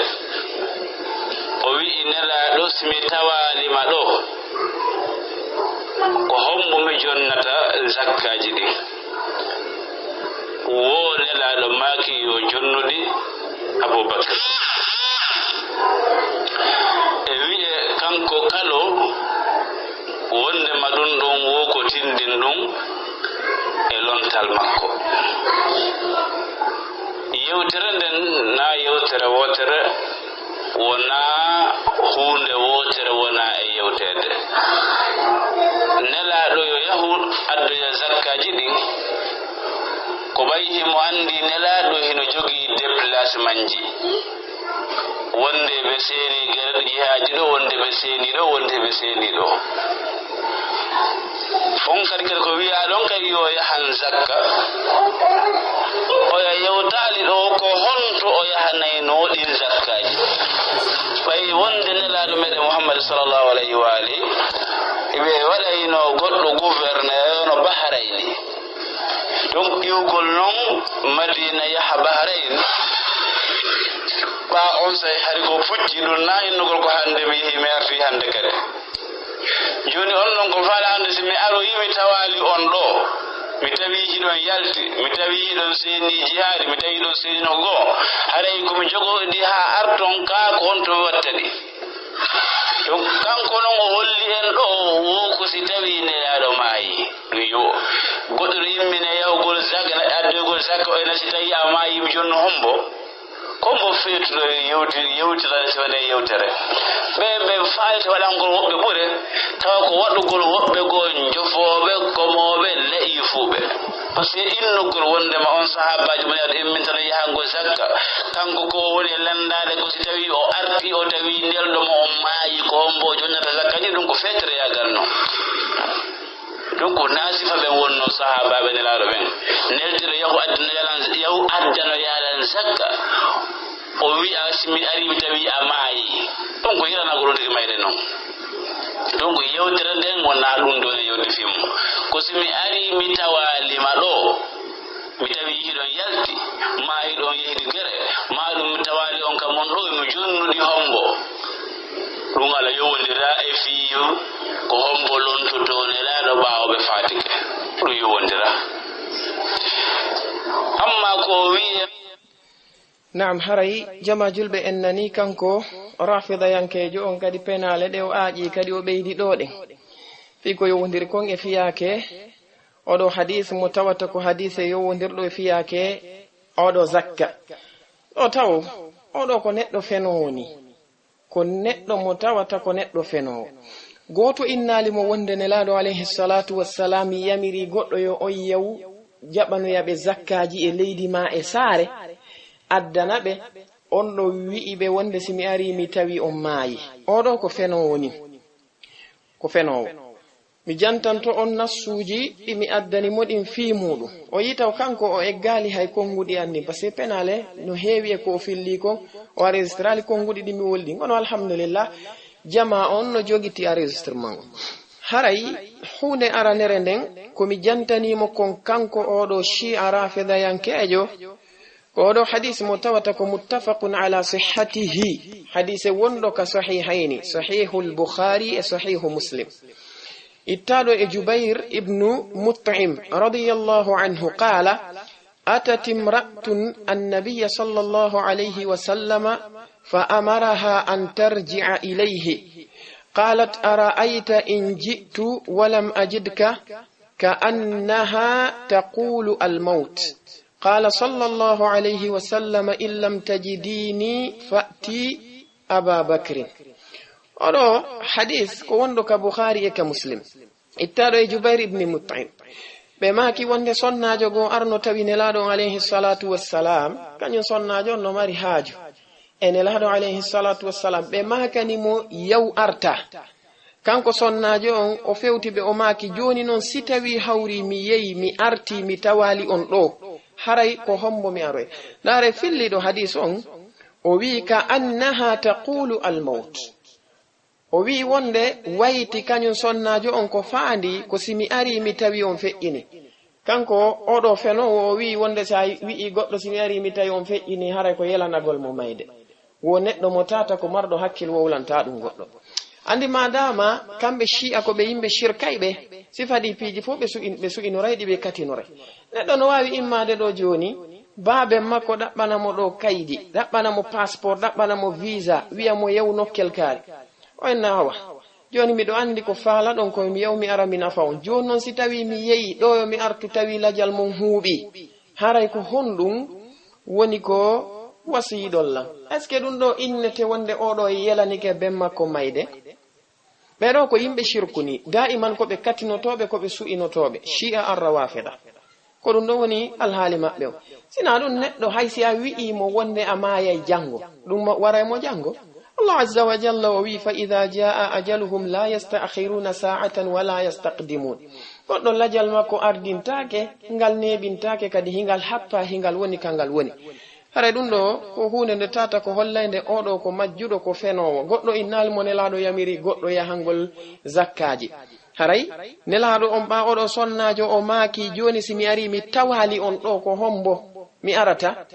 o wi'i, "Nelaaɗo, si mi tawaali ma ɗo, ko hombo mi jonnata zakkaaji ɗin?" Wo Nelaaɗo maaki, "Yo jonnuɗi Abubakar." E wi'e kanko kalo wondema ɗum ɗon wo ko tindin ɗum e lontal makko. Yewtere nden na yewtere wootere, wona huunde wootere wona e yewteede. Nelaaɗo yo yahu addoya zakkaaji ɗin, ko ɓay himo anndi Nelaaɗo hino jogii déplacementji. Wonde ɓe seeni ger-, jihaaji ɗo, wonde ɓe seeni ɗo, wonde ɓe seeni ɗo. On kadi, kadi ko wiyaa ɗon kadi yo yahan zakka, oya yewtaali ɗo ko honto o yahanaynoo ɗin zakkaaji. Ɓay wonde Nelaaɗo meɗen Muhammad sallallahu alayhi wa alihi, ɓe waɗayno goɗɗo gouverneur no Bahrayni. Donc, iwgol non Madina yaha Bahrain, ɓa on say hari ko pucci ɗum na innugol ko hande mi yehi, mi arti hande kadi. Joni on non ko faala hande si mi aroyi mi tawali on ɗo, mi tawi hiɗon yalti, mi tawi hiɗon seeni jihaadi, mi tawi hiɗon seeni no goo, haray ko mi jogoɗi ha arton ka ko on to mi wattani. Donc, kanko non o holli en ɗo, wo ko si tawi Nelaaɗo maayi. Ɗum yo goɗɗo no immine yahugol zak-, addoygol zakka, o ena si tawi a maayi, mi jonno hombo? Ko mbo feetuɗo yewti-, yewtirade si waɗe yewtere. Ɓe, ɓe faalete waɗangol woɓɓe ɓure, tawa ko waɗugol woɓɓe goo njofooɓe, komooɓe, la'ifuɓe. Par ce que innugol wondema on sahaabaajo mo Nelaaɗo immintano yahangol zakka, kanko ko woni e lanndaade ko si tawi o arti, o tawi nelɗo mo on maayi, ko hombo o jonnata zakka ndi, ɗum ko feetereyaagal non. Donc, naasifa ɓen wonno sahaabaaɓe Nelaaɗo ɓen. Neltiro yahu addana yalan, yahu addano yalan zakka. O wi'a, "Si mi ari mi tawi a maayi." Ɗum ko yilanagol wonde mayde non. Donc, yewtere nden wona ɗum ɗo e yewde fimmo. Ko si mi ari mi tawaali ma ɗo, mi tawi hiɗon yalti, ma hiɗon yehdi gere, ma ɗum mi tawaali on kam on ɗo, mi jonnuɗi hombo. Ɗum ala yowondira e fiyu ko hombo lontoto Nelaaɗo ɓaawo ɓe faatike. Ɗum yowondira. Amma ko o wi'i en, Naam, haray jama julɓe en nani kanko rafidayankeejo on kadi penaale ɗe o aaƴi kadi o ɓeydi ɗo ɗen. Fii ko yowondiri kon e fiyaake oɗo hadis mo tawata ko hadise yowondirɗo e fiyaake oɗo zakka. Ɗo taw, oɗo ko neɗɗo fenoowo ni. Ko neɗɗo mo tawata ko neɗɗo fenoowo. Gooto innaali mo wonde Nelaaɗo alayhi salatu wassalam yamiri goɗɗo yo on yaw jaɓanoya ɓe zakkaaji e leydi ma e saare, addana ɓe, on ɗo wi'i ɓe wonde si mi ari mi tawi on maayi. Oɗo ko fenoowo ni. Ko fenoowo. Mi jantanto on nassuuji ɗi mi addani mo ɗin fii muuɗum. O yi'i taw kanko o eggaali hay konnguɗi an ɗin, parce que penaale no heewi e ko o fillii kon, o enregistrali konnguɗi ɗi mi woli ɗin. Kono alhamdulillah, jamaa on no jogiti enregistrement on. Haray huunde aranere nden, ko mi jantanii mo kon kanko oɗo Shi'a Rafidayankeejo, ko oɗo hadis mo tawata ko muttafaqun ala sihhatihi, hadise wonɗo ka sahihayni, sahihul Bukhari e sahihu Muslim. Ittaaɗo e Jubair ibnu Mut'im radiyallahu anhu qala, atat imra'atun annabiyya sallallahu alayhi wa sallam fa amaraha an tarji'a ilayhi. Qalat, ara'ayta in ji'tu wa lam ajidka? Ka'annaha taqulu al-mawt. Qala sallallahu alayhi wa sallam, in lam tajidini fa'ti Aba Bakrin. Oɗo hadis ko wonɗo ka Bukhari e ka Muslim. Ittaaɗo e Jubair ibn Mut'im. Ɓe maaki wonde sonnaajo goo arno tawi Nelaaɗo on alayhi salatu wassalam, kañum sonnaajo on no mari haaju e Nelaaɗo alayhi salatu wassalam. Ɓe maakani mo yaw arta. Kanko sonnaajo on, o fewti ɓe, o maaki, jooni non, si tawii hawri mi yehi, mi arti, mi tawaali on ɗo, haray ko hombo mi aroy? Ndaare, filliiɗo hadiis on, o wi'i, ka annaha taqulu al-mawt. O wi'i wonde wayti kañum sonnaajo on ko faandi, ko si mi ari mi tawi on feƴƴini. Kanko oɗo fenoowo, o wi'i wonde si a wi'i goɗɗo si mi ari mi tawi on feƴƴini, haray ko yelanagol mo mayde. Wo neɗɗo mo tata ko marɗo hakkil wowlanta ɗum goɗɗo. Andi madama kamɓe Shi'a ko ɓe yimɓe shirkayɓe, sifa ɗi piiji fof ɓe su'in-, ɓe su'inoray ɗi ɓe katinoray. Neɗɗo no waawi immaade ɗo jooni, baaben makko ɗaɓɓana mo ɗo kaydi, ɗaɓɓana mo passeport, ɗaɓɓana mo visa, wi'a mo yaw nokkel kaari. O enna awa. Jooni miɗo andi ko faalaɗon ko mi yaw mi ara mi nafa on. Jooni non si tawi mi yehi ɗo yo mi artu tawi lajal mon huuɓi. Haray ko honɗum woni ko wasiyiɗon lan? Est-ce que ɗum ɗo innete wonde oɗo yelanike ben makko mayde? Ɓe ɗo ko yimɓe shirku ni, daiman ko ɓe katinotooɓe, ko ɓe su'inotooɓe, Shi'a ar-Rawafida. Ko ɗum ɗo woni alhaali maɓɓe o. Sina ɗum neɗɗo hay si a wi'i mo wonde a maayay janngo, ɗum mo-, waray mo janngo? Allah azza wa jalla o wi, "Fa idha jaa ajaluhum la yasta'khiruna sa'atan wa la yastaqdimun." Goɗɗo lajal makko ardintaake, ngal neeɓintaake, kadi hingal happa, hingal woni ka ngal woni. Haray ɗum ɗo ko huunde nde tata ko hollaynde oɗo ko majjuɗo, ko fenoowo. Goɗɗo innaali mo Nelaaɗo yamiri goɗɗo yahangol zakkaaji. Haray Nelaaɗo on ɓa oɗo sonnaajo o maaki, "Jooni si mi ari mi tawaali on ɗo, ko hombo mi arata?"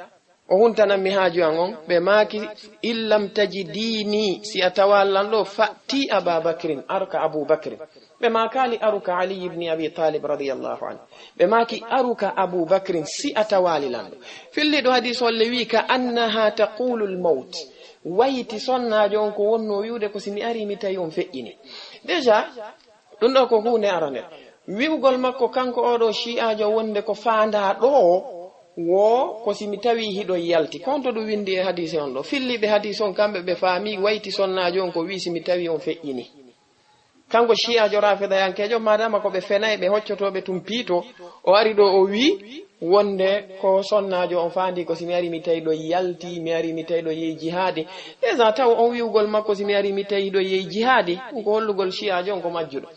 O huntanan mi haaju an on. Ɓe maaki, "In lam tajidini, si a tawaali lan ɗo, fa'ti Aba Bakrin, aru ka Abu Bakrin." Ɓe maakaali, "Aru ka Ali ibn Abi Talib radiyallahu anhu." Ɓe maaki, "Aru ka Abu Bakrin, si a tawaali lan ɗo." Filliɗo hadis on le wi, "Ka annaha taqulul mawt." Wayti sonnaajo on ko wonno wi'ude ko si mi ari mi tawi on feƴƴini. Déjà, ɗum ɗo ko huunde aranel. Wi'ugol makko kanko oɗo shi'aajo wonde ko faandaa ɗo wo ko si mi tawi hiɗo yalti. Kon to ɗum windi e hadiise on ɗo. Filliɓe hadiise on kamɓe ɓe faami wayti sonnaajo on ko wi si mi tawi on feƴƴini. Kanko shi'aajo rafidayankeejo, madama ko ɓe fenay, ɓe hoccotooɓe tum piito, o ari ɗo o wi wonde ko sonnaajo on faandi ko si mi ari mi tawi ɗo yalti, mi ari mi tawi ɗo yehi jihaadi. Déjà taw on wi'ugol makko si mi ari mi tawi ɗo yehi jihaadi, ɗum ko hollugol shi'aajo on ko majjuɗo.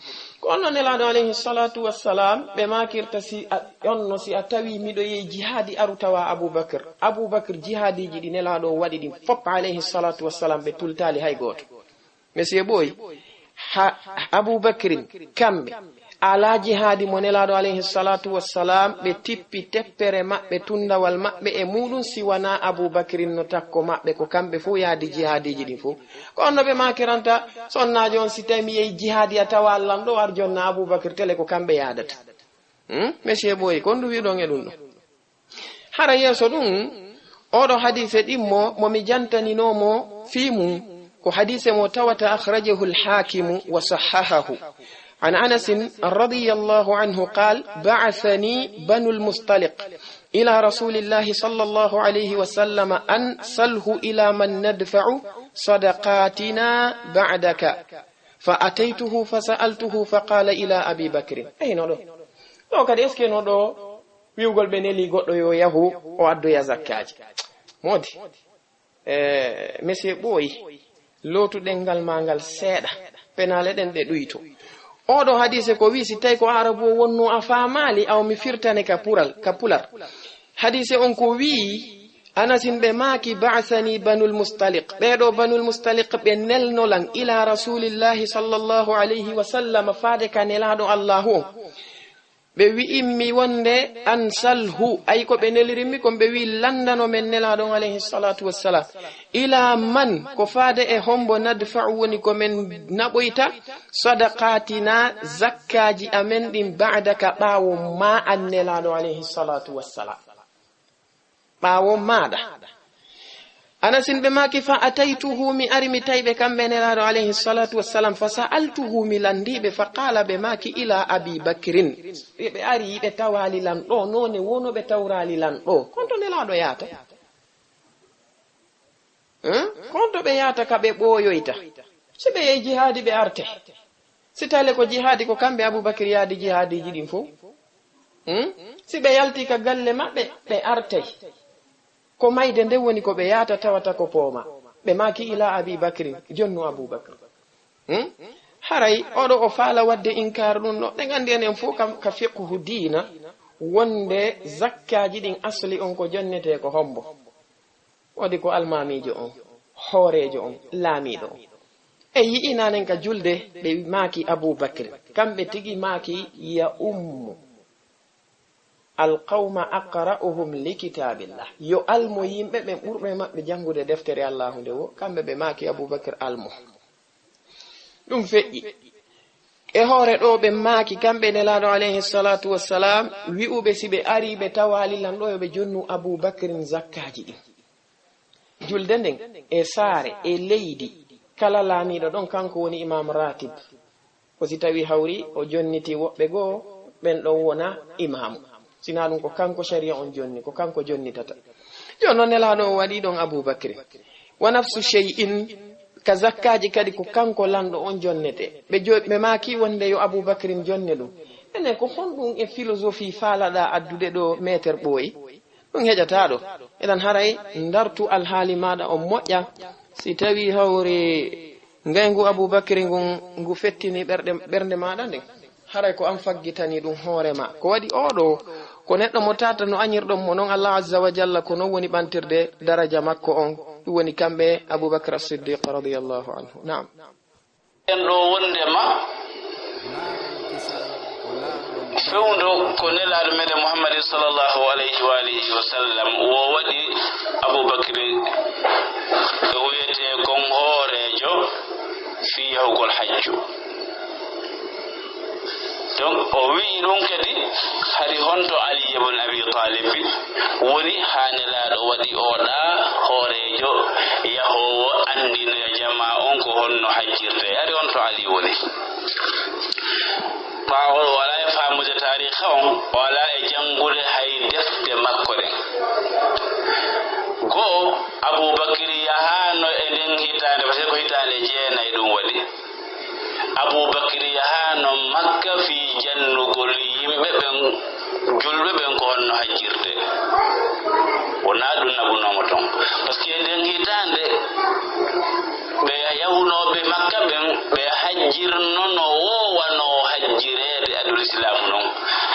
Ko on no Nelaaɗo alayhi salatu wassalam ɓe maakirta si a, on no si a tawi miɗo yehi jihaadi aru tawa Abubakar. Abubakar jihaadiiji ɗi Nelaaɗo o waɗi ɗin fop alayhi salatu wassalam ɓe tultaali hay gooto. Monsieur Ɓooy, ha Abubakrin kamɓe alaa jihaadi mo Nelaaɗo alayhi salatu wassalam, ɓe tippi teppere maɓɓe, tundawal maɓɓe e muɗum, si wanaa Abubakrin no takko maɓɓe, ko kamɓe fof yaadi jihaadiiji ɗin fof. Ko on no ɓe maakiranta sonnaajo on, si tawi mi yehi jihaadi a tawa Allan ɗo, ar jonna Abubakr tele ko kamɓe yaadata. Hmm? Monsieur Ɓooy, ko on ɗum wi'uɗon e ɗum ɗo? Hara yeeso ɗum, oɗo hadiise ɗimmo mo mi jantaninoo mo fii mum, ko hadiise mo tawata akhrajahu al-Hakimu wa sahhahahu. عن أنس رضي الله عنه قال: بعثني بنو المصطلق إلى رسول الله صلى الله عليه وسلم أن سله إلى من ندفع صدقاتنا بعدك، فأتيته فسألته فقال: إلى أبي بكر. Eyi, no ɗo. Ɗo kadi, est-ce que no ɗo wi'ugol ɓe neli goɗɗo yo yahu o addoya zakkaaji? Moodi. E, monsieur Ɓooyi, lootu ɗenngal maa ngal seeɗa, penaale ɗen ɗe ɗuyto. Oɗo hadiise ko wi'i, si tawi ko Aarabu o wonno a faamaali, aw mi firtane ka pural, ka pular. Hadiise on ko wi'i, Anasin ɓe maaki, بعثني بنو المصطلق. Ɓee ɗoo Banul Mustaliq ɓe nelno lan إلى رسول الله صلى الله عليه وسلم, faade ka Nelaaɗo Allaahu on. Ɓe wi'immi wonde, أن سله, ay ko ɓe nelirimmi kon, ɓe wi'i, lanndano men Nelaaɗo on alayhi salatu wassalam. إلى من, ko faade e hombo, ندفع, woni ko men naɓoyta, صدقاتنا, zakkaaji amen ɗin, بعدك, ɓaawo maa an Nelaaɗo alayhi salatu wassalam. Ɓaawo maaɗa. Anasin ɓe maaki, فأتيته, mi ari mi tawi ɓe kamɓe Nelaaɗo alayhi salatu wassalam, فسألته, mi lanndii ɓe, فقال, ɓe maaki, إلى أبي بكر. Ɓe ari ɓe tawaali lan ɗo, noone woo no ɓe tawraali lan ɗo. Kon to Nelaaɗo yaata? Hein? Kon to ɓe yaata ka ɓe ɓooyoyta? Si ɓe yehi jihaadi ɓe arte. Si tale ko jihaadi ko kamɓe Abubakar yaadi jihaadiiji ɗin fow. Hmm? Si ɓe yalti ka galle maɓɓe, ɓe artay. Ko mayde nden woni ko ɓe yaata tawata ko pooma. Ɓe maaki إلى أبي بكر, jonnu Abubakar. Hmm? Haray oɗo o faala wadde inkaar ɗum ɗo. Ɗen anndi enen fow kam ka fiqhu diina wonde zakkaaji ɗin asli on ko jonnetee ko hombo. Woodi ko almaamiijo on, hooreejo on, laamiiɗo on. E yi'inaanen ka julde, ɓe maaki Abuu Bakr. Kamɓe tigi maaki, يؤم القوم أقرؤهم لكتاب الله. Yo almo yimɓe ɓen ɓurɓe maɓɓe janngude deftere Allaahu nde wo, kamɓe ɓe maaki Abuu Bakr almo. Ɗum feƴƴi. E hoore ɗo ɓe maaki, kamɓe Nelaaɗo alayhi salaatu wassalaam, wi'uɓe si ɓe arii ɓe tawaali lan ɗo, yo ɓe jonnu Abuu Bakrin zakkaaji ɗin. Julde nden, e saare, e leydi, kala laamiiɗo ɗon, kanko woni imaam raatib. Ko si tawi hawri o jonniti woɓɓe goo, ɓen ɗon wona imaamu. Sinaa ɗum ko kanko shari'a on jonni, ko kanko jonnitata. Jooni non Nelaaɗo o waɗi ɗon Abuu Bakri. Wa nafsu shay'in, ka zakkaaji kadi ko kanko lanɗo on jonnete. Ɓe jo-, ɓe maaki wonde yo Abuu Bakrin jonne ɗum. Enen ko honɗum e philosophie faalaɗaa addude ɗo, Maître Ɓooyi? Ɗum heƴataa ɗo. Eɗen haray ndartu alhaali maaɗa on moƴƴa. Si tawii hawri ngayngu Abuu Bakri ngun, ngu fettini ɓerɗe, ɓernde maaɗa nden, haray ko an faggitani ɗum hoore ma. Ko waɗi oo ɗoo, ko neɗɗo mo tata no añirɗon mo non Allah Azza wa Jalla, ko non woni ɓantirde daraja makko on. Ɗum woni kamɓe Abuu Bakr As-Siddiq radiyallahu anhu. Naam. En ɗoo wonde ma fewndo ko Nelaaɗo meɗen Muhammadin sallallahu alayhi wa alihi wa sallam, wo waɗi Abuu Bakri e wiyetee kon hooreejo fii yahugol hajju. Donc, o wi'i ɗum kadi, hari honto Ali ibn Abi Talib woni haa Nelaaɗo waɗi oo ɗaa hooreejo yahoowo anndinoya jamaa on ko honno hajjirtee? Hari honto Ali woni? Ɓaawo o alaa e faamude taariikha on, o alaa e janngude hay defte makko ɗen. Goo, Abuu Bakri yahaano e nden hitaande, parce que ko hitaande jeenay ɗum waɗi. Abuu Bakri yahaano Makka fii jannugol yimɓe ɓen, julɓe ɓen, ko honno hajjirtee. Wonaa ɗum naɓunoo mo ton. Parce que e nden hitaande, ɓe yahunooɓe Makka ɓen, ɓe hajjirno no woowanoo hajjireede aduna Islaamu non.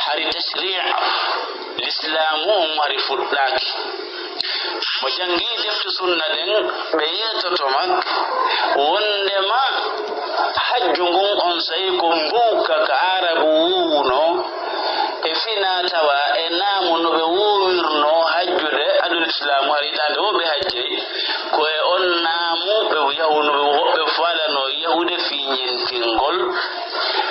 Hari tashrii', Lislaamu on hari fuɗɗaaki. Mo janngii defte sunna ɗen, ɓe yeetoto ma wondema hajju ngun onsay ko mbuuka ka Aarabu woowunoo, e finaa tawaa, e naamu no ɓe woowirnoo hajjude aduna Islaamu, hari hitaande woo ɓe hajjay. Ko e on naamu ɓe yahunoo, woɓɓe faalanoo yahude fii ɲentingol,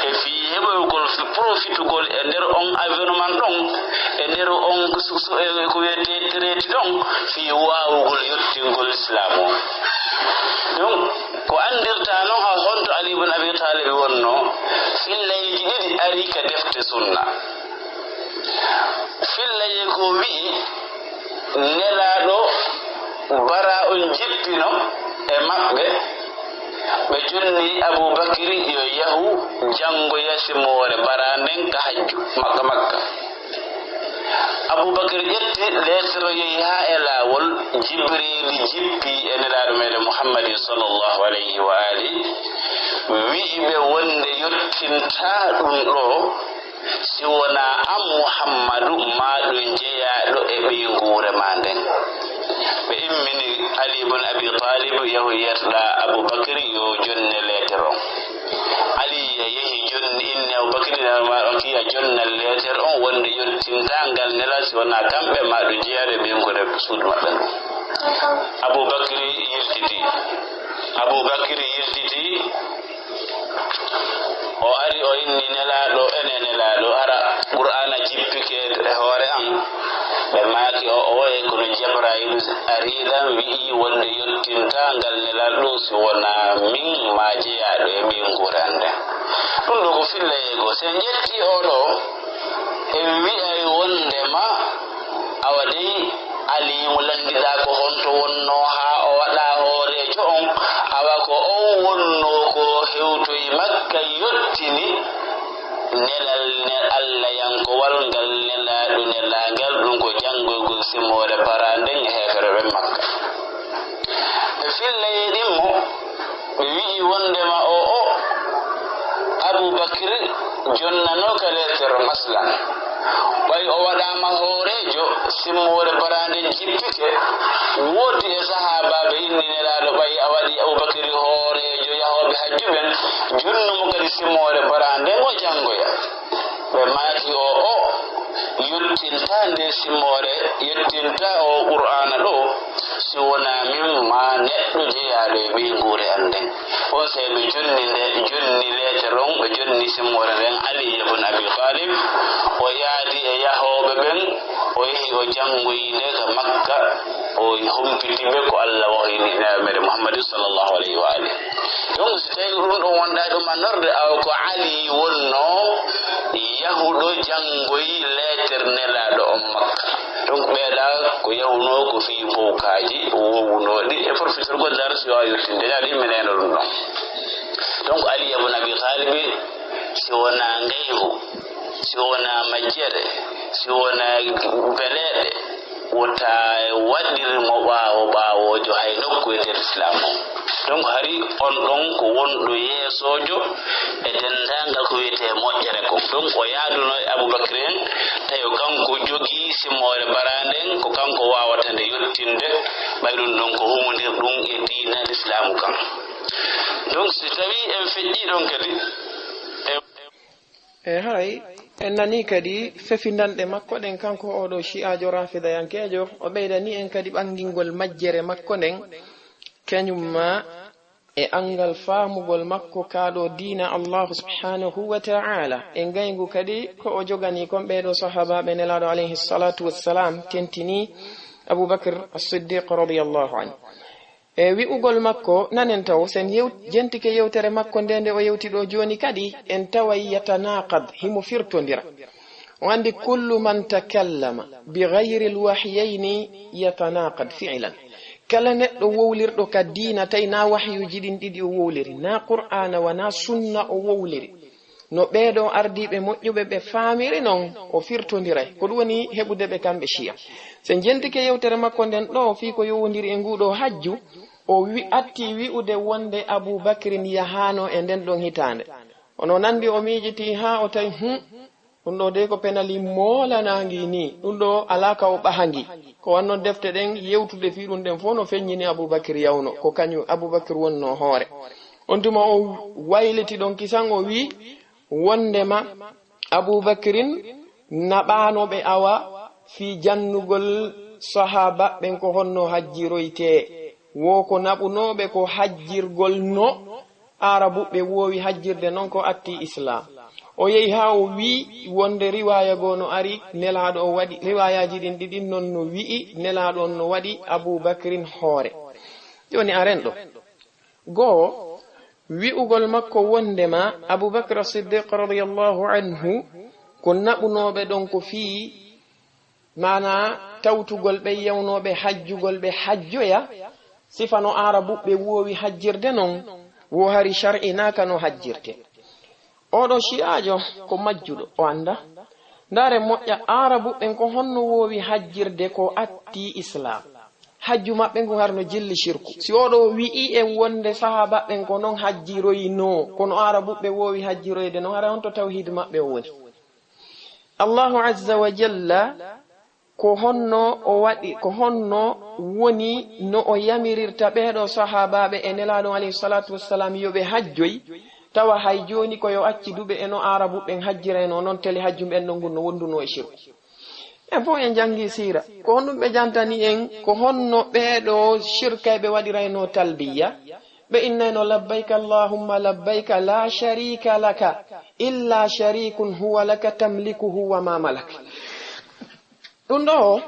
e fii heɓoygol, fii profitugol e nder on événement ɗon, e nder on su-, su-, e ko wiyetee traité ɗon, fii waawugol yottingol Islaamu on. Donc, ko anndirtaa non, haa honto Ali ibn Abi Talib wonnoo, fillayeeji ɗiɗi arii ka defte sunna. Fillayeego wi'i, Nelaaɗo bara on jippino e maɓɓe, ɓe jonni Abuu Bakri yo yahu janngoya simoore bara nden ka hajju Makka, Makka. Abuu Bakri ƴetti leetoro, yehi haa e laawol, Jibriili jippii e Nelaaɗo meɗen Muhammadin sallallahu alayhi wa alihi, wi'i ɓe wonde yottintaa ɗum ɗoo, si wonaa an Muhammadu, maa ɗum jeyaaɗo e ɓeynguure maa nden. Ɓe immini Ali ibn Abi Talib, yahu yeetoɗaa Abuu Bakri, yo jonne leeter on. Ali ya yehi jonni, inni Abuu Bakri, maa ɗon kiya jonnal leeter on, wonde yottintaa ngal nelal si wonaa kamɓe, maa ɗum jeyaaɗo e ɓeynguure suudu maɓɓe ndun. Abuu Bakri yiltitii. Abuu Bakri yiltitii, o ari, o inni Nelaaɗo, ene Nelaaɗo, hara Qur'aana jippike e hoore an? Ɓe maaki, o, o wayi kono Jabraayiilu arii lan, wi'i wonde yottintaa ngal nelal ɗoo si wonaa min maa jeyaaɗo e ɓeynguure an nden. Ɗum ɗoo ko fillayeego. Si en ƴettii oo ɗoo, en wi'ay wondema, awa dey, Ali mo lanndiɗaa ko honto wonnoo haa o waɗaa hooreejo on? Awa ko on wonnoo ko hewtoyi Makka, yottini nelal ne-, Allayankowal ngal Nelaaɗo nelaa ngal, ɗum ko janngoygol simoore bara nden e heeferɓe Makka. Ɓe fillayi ɗin mo, ɓe wi'i wondema o, o, Abuu Bakri jonnanooka leeter, maslan. Ɓay o waɗaama hooreejo, simmoore bara nden jippike, woodi e sahaabaaɓe inni Nelaaɗo, ɓay a waɗi Abuu Bakri hooreejo yahooɓe hajju ɓen, jonnu mo kadi simmoore bara nden, o janngoya. Ɓe maaki o, o yottintaa nde simmoore, yottintaa o Qur'aana ɗoo, si wonaa min maa neɗɗo jeyaaɗo e ɓeynguure an nden. Onsay ɓe jonni nde, jonni leeter on, ɓe jonni simmoore nden Ali ibn Abi Talib. O yaadi e yahooɓe ɓen, o yehi o janngoyi nde ka Makka, o humpiti ɓe ko Allah wahyini Naaɓe meɗen Muhammadin sallallahu alayhi wa alihi. Donc, si tawi ɗum ɗon wonɗaa ɗum annorde, awa ko Ali wonnoo yahuɗo janngoyi leeter Nelaaɗo on Makka. Donc, ɓeeɗa ko yahunoo ko fii mbowkaaji wowunooɗi e profitirgol dara si waawi yottinde. Yaani, mi neeno ɗum ɗon. Donc, Ali ibn Abi Talib, si wonaa ngaygu, si wonaa majjere, si wonaa beleeɗe, Wota waɗir mo ɓaawo ɓaawoojo hay nokku e nder Islaam o. Donc hari on ɗon ko wonɗo yeesoojo e denndaangal ko wiyetee moƴƴere kon. Donc o yaaduno e Abubakri en, tawi o kanko jogii simmoore baraande en, ko kanko waawata nde yottinde, ɓay ɗum ɗon ko humondir ɗum e diina Islaamu kan. Donc si tawi en feƴƴi ɗon kadi, e E haray, en nanii kadi fefindanɗe makko ɗen, kanko oo ɗoo shi'aajo raafidayankeejo, o ɓeydanii en kadi ɓangingol majjere makko nden, kañum ma e anngal faamugol makko kaa ɗoo diina Allaahu subhaanahu wa ta'aala. E ngayngu kadi ko o joganii kon ɓee ɗoo sahaabaaɓe Nelaaɗo alayhi salaatu wassalaam, tentinii Abuu Bakr As-Siddiq radiyallaahu anhu. E wi'ugol makko, nanen taw, sen yew-, jentike yewtere makko nde, nde o yewti ɗoo jooni kadi, en taway yatanaqad, himo firtondira. O anndi, "Kullu man takallama bi ghayril wahyayni yatanaqad fi'lan." Kala neɗɗo wowlirɗo ka diina, tawi na wahyuuji ɗin ɗiɗi o wowliri, na Qur'aana, wa na sunna o wowliri. No ɓee ɗoo ardiiɓe moƴƴuɓe ɓe faamiri non, o firtondiray. Ko ɗum woni heɓude ɓe kamɓe Shiya. So en jentike yewtere makko nden ɗoo, fii ko yowondiri e nguu ɗoo hajju, o wi-, atti wi'ude wonde Abuu Bakrin yahaano e nden ɗon hitaande. Kono nandi o miijitii haa o tawi, hum, ɗum ɗoo dey ko penali moolanaangi nii. Ɗum ɗoo alaa ka o ɓahangi. Ko wanno defte ɗen yewtude fii ɗum ɗen fof no feññini Abuu Bakr yawno. Ko kañum Abuu Bakr wonnoo hoore. On tuma o wayliti ɗon kisan, o wi'i, wondema Abuu Bakrin naɓaano ɓe awa fii jannugol sahaaba ɓen ko honno hajjiroytee. Wo ko naɓunooɓe ko hajjirgol no Aarabuɓe woowi hajjirde non ko atti Islaam. O yehi haa o wi'i wonde riwaaya goo no ari, Nelaaɗo o waɗi, riwaayaaji ɗin ɗiɗi non no wi'i, Nelaaɗo on no waɗi Abuu Bakrin hoore. Jooni aren ɗo. Goo, wi'ugol makko wondema Abuu Bakr Siddiq radiyallahu anhu ko naɓunooɓe ɗon ko fii, maanaa tawtugol ɓe yawnooɓe hajjugol ɓe hajjoya, sifa no Aarabuɓe woowi hajjirde non, wo hari shar'inaaka no hajjirte. Oo ɗoo shi'aajo ko majjuɗo, o annda. Ndaare moƴƴa, Aarabuɓe ɓen ko honno woowi hajjirde ko atti Islaam? Hajju maɓɓe ngun har no jilli shirku. Si oo ɗoo wi'i en wonde sahaaba ɓen ko non hajjiroynoo, kono Aarabuɓe woowi hajjiroyde non, hara on to tawhiid maɓɓe o woni? Allahu azza wa jalla ko honno o waɗi, ko honno woni no o yamirirta ɓee ɗoo sahaabaaɓe e Nelaaɗo alayhi salaatu wassalaam yo ɓe hajjoy, tawa hay jooni ko yo acci duɓe e no Aarabuɓe ɓen hajjiraynoo non, tele hajju ɓen ɗon ngun no wondunoo e shirku. En fof en janngi siira. Ko honɗum ɓe jantani en, ko honno ɓee ɗoo shirkayɓe waɗiraynoo talbiya? Ɓe innayno, "Labbayka Allahumma labbayka, la sharika laka, illa sharikun huwa laka tamlikuhu wa ma malak." Ɗum ɗo,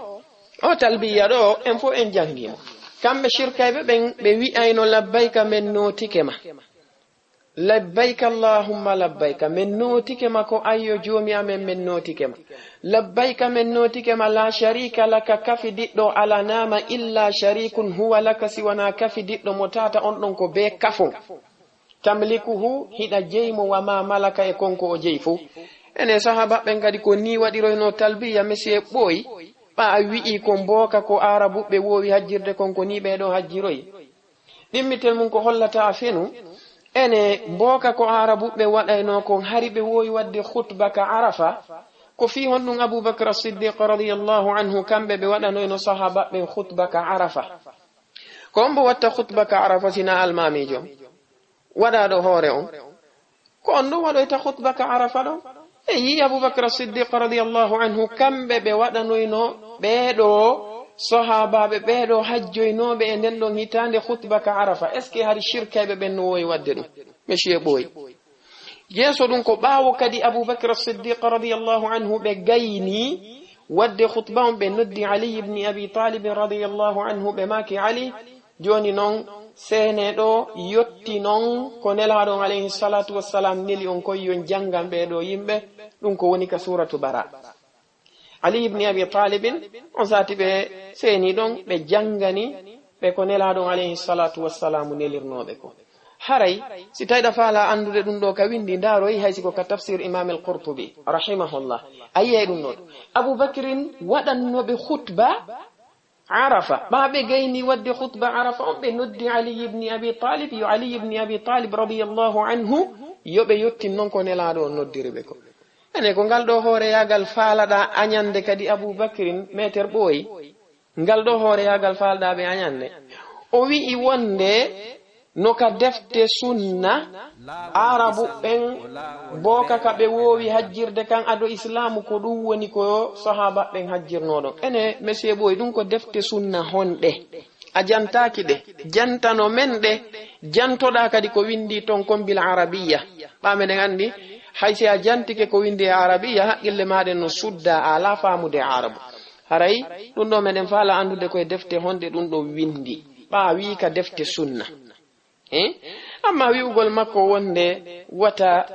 o talbiya ɗo, en fof en janngi mo. Kamɓe shirkayɓe ɓen, ɓe wi'ayno, "Labbayka, men nootike ma. Labbayka Allahumma labbayka, men nootike ma ko ayyo Joomi amen, men nootike ma. Labbayka, men nootike ma, la sharika laka, kafidiɗɗo alanama, illa sharikun huwa laka, si wona kafidiɗɗo mo tata on ɗon ko be kafo. Tamlikuhu, hiɗa jeyi mo, wa ma malaka, e kon ko o jeyi fof." Ene sahaba ɓen kadi ko ni waɗiroyno talbiya, monsieur Ɓooy, ɓa a wi'i ko mbooka ko Aarabuɓe woowi hajjirde kon, ko ni ɓee ɗo hajjiroyi. Ɗimmitel mum ko hollata fenu, ene mbooka ko Aarabuɓe waɗayno kon, hari ɓe woowi waɗde khutba ka Arafa, ko fii honɗum Abubakar Siddiq radiyallahu anhu, kamɓe ɓe waɗanoyno sahaba ɓen khutba ka Arafa. Ko on mbo watta khutba ka Arafa sina almaamiijo? Waɗaaɗo hoore on. Ko on ɗon waɗoyta khutba ka Arafa ɗon? E yii Abubakar Siddiq radiyallahu anhu, kamɓe ɓe waɗanoyno ɓee ɗo sahaabaaɓe, ɓee ɗo hajjoynooɓe e nden ɗon hitaande khutba ka Arafa. Est-ce que hari shirkayɓe ɓen no woowi waɗde ɗum? Monsieur Ɓooy. Yeeso ɗum ko ɓaawo kadi Abubakar Siddiq radiyallahu anhu ɓe gayni waɗde khutba on, ɓe noddi Ali ibn Abi Talib radiyallahu anhu, ɓe maaki, Ali, jooni non, seene ɗo yotti non ko Nelaaɗo on alayhi salatu wassalam neli on kon yo on janngan ɓee ɗo yimɓe, ɗum ko woni ka suuratu Bara. Ali ibn Abi Talibin, on sati ɓe seeni ɗon, ɓe janngani ɓe ko Nelaaɗo on alayhi salatu wassalamu nelirnooɓe ko. Haray, si tawi ɗa faala anndude ɗum ɗo ka winndi, ndaaroy hay si ko ka tafsir Imam al-Qurtubi, rahimahullah. A yiyay ɗum ɗon. Abu Bakrin waɗanno ɓe khutba, Arafa, ɓa ɓe gayni wadde khutba Arafa on, ɓe noddi Ali ibn Abi Talib, yo Ali ibn Abi Talib radiyallahu anhu, yo ɓe yottin non ko Nelaaɗo on noddiri ɓe ko. Ene ko ngal ɗo hooreyaagal faalaɗa añande kadi Abu Bakrin, meeter ɓooyi? Ngal ɗo hooreyaagal faalaɗa ɓe añande. O wi'i wonde no ka defte sunna, Arabu ɓen booka ka ɓe woowi hajjirde kan ado Islaamu, ko ɗum woni ko sahaaba ɓen hajjirnoo ɗon. Ene, monsieur Boy, ɗum ko defte sunna honɗe? A jantaaki ɗe, jantano men ɗe, jantoɗaa kadi ko windi ton kon bil arabiya. Ɓa meɗen anndi, hay si a jantike ko windi e arabiya, haqqille maaɗen no sudda, a alaa faamude arabu. Haray ɗum ɗo meɗen faala anndude koye defte honɗe ɗum ɗo windi. Ɓa a wii ka defte sunna. Eh? Amma wi'ugol makko wonde wata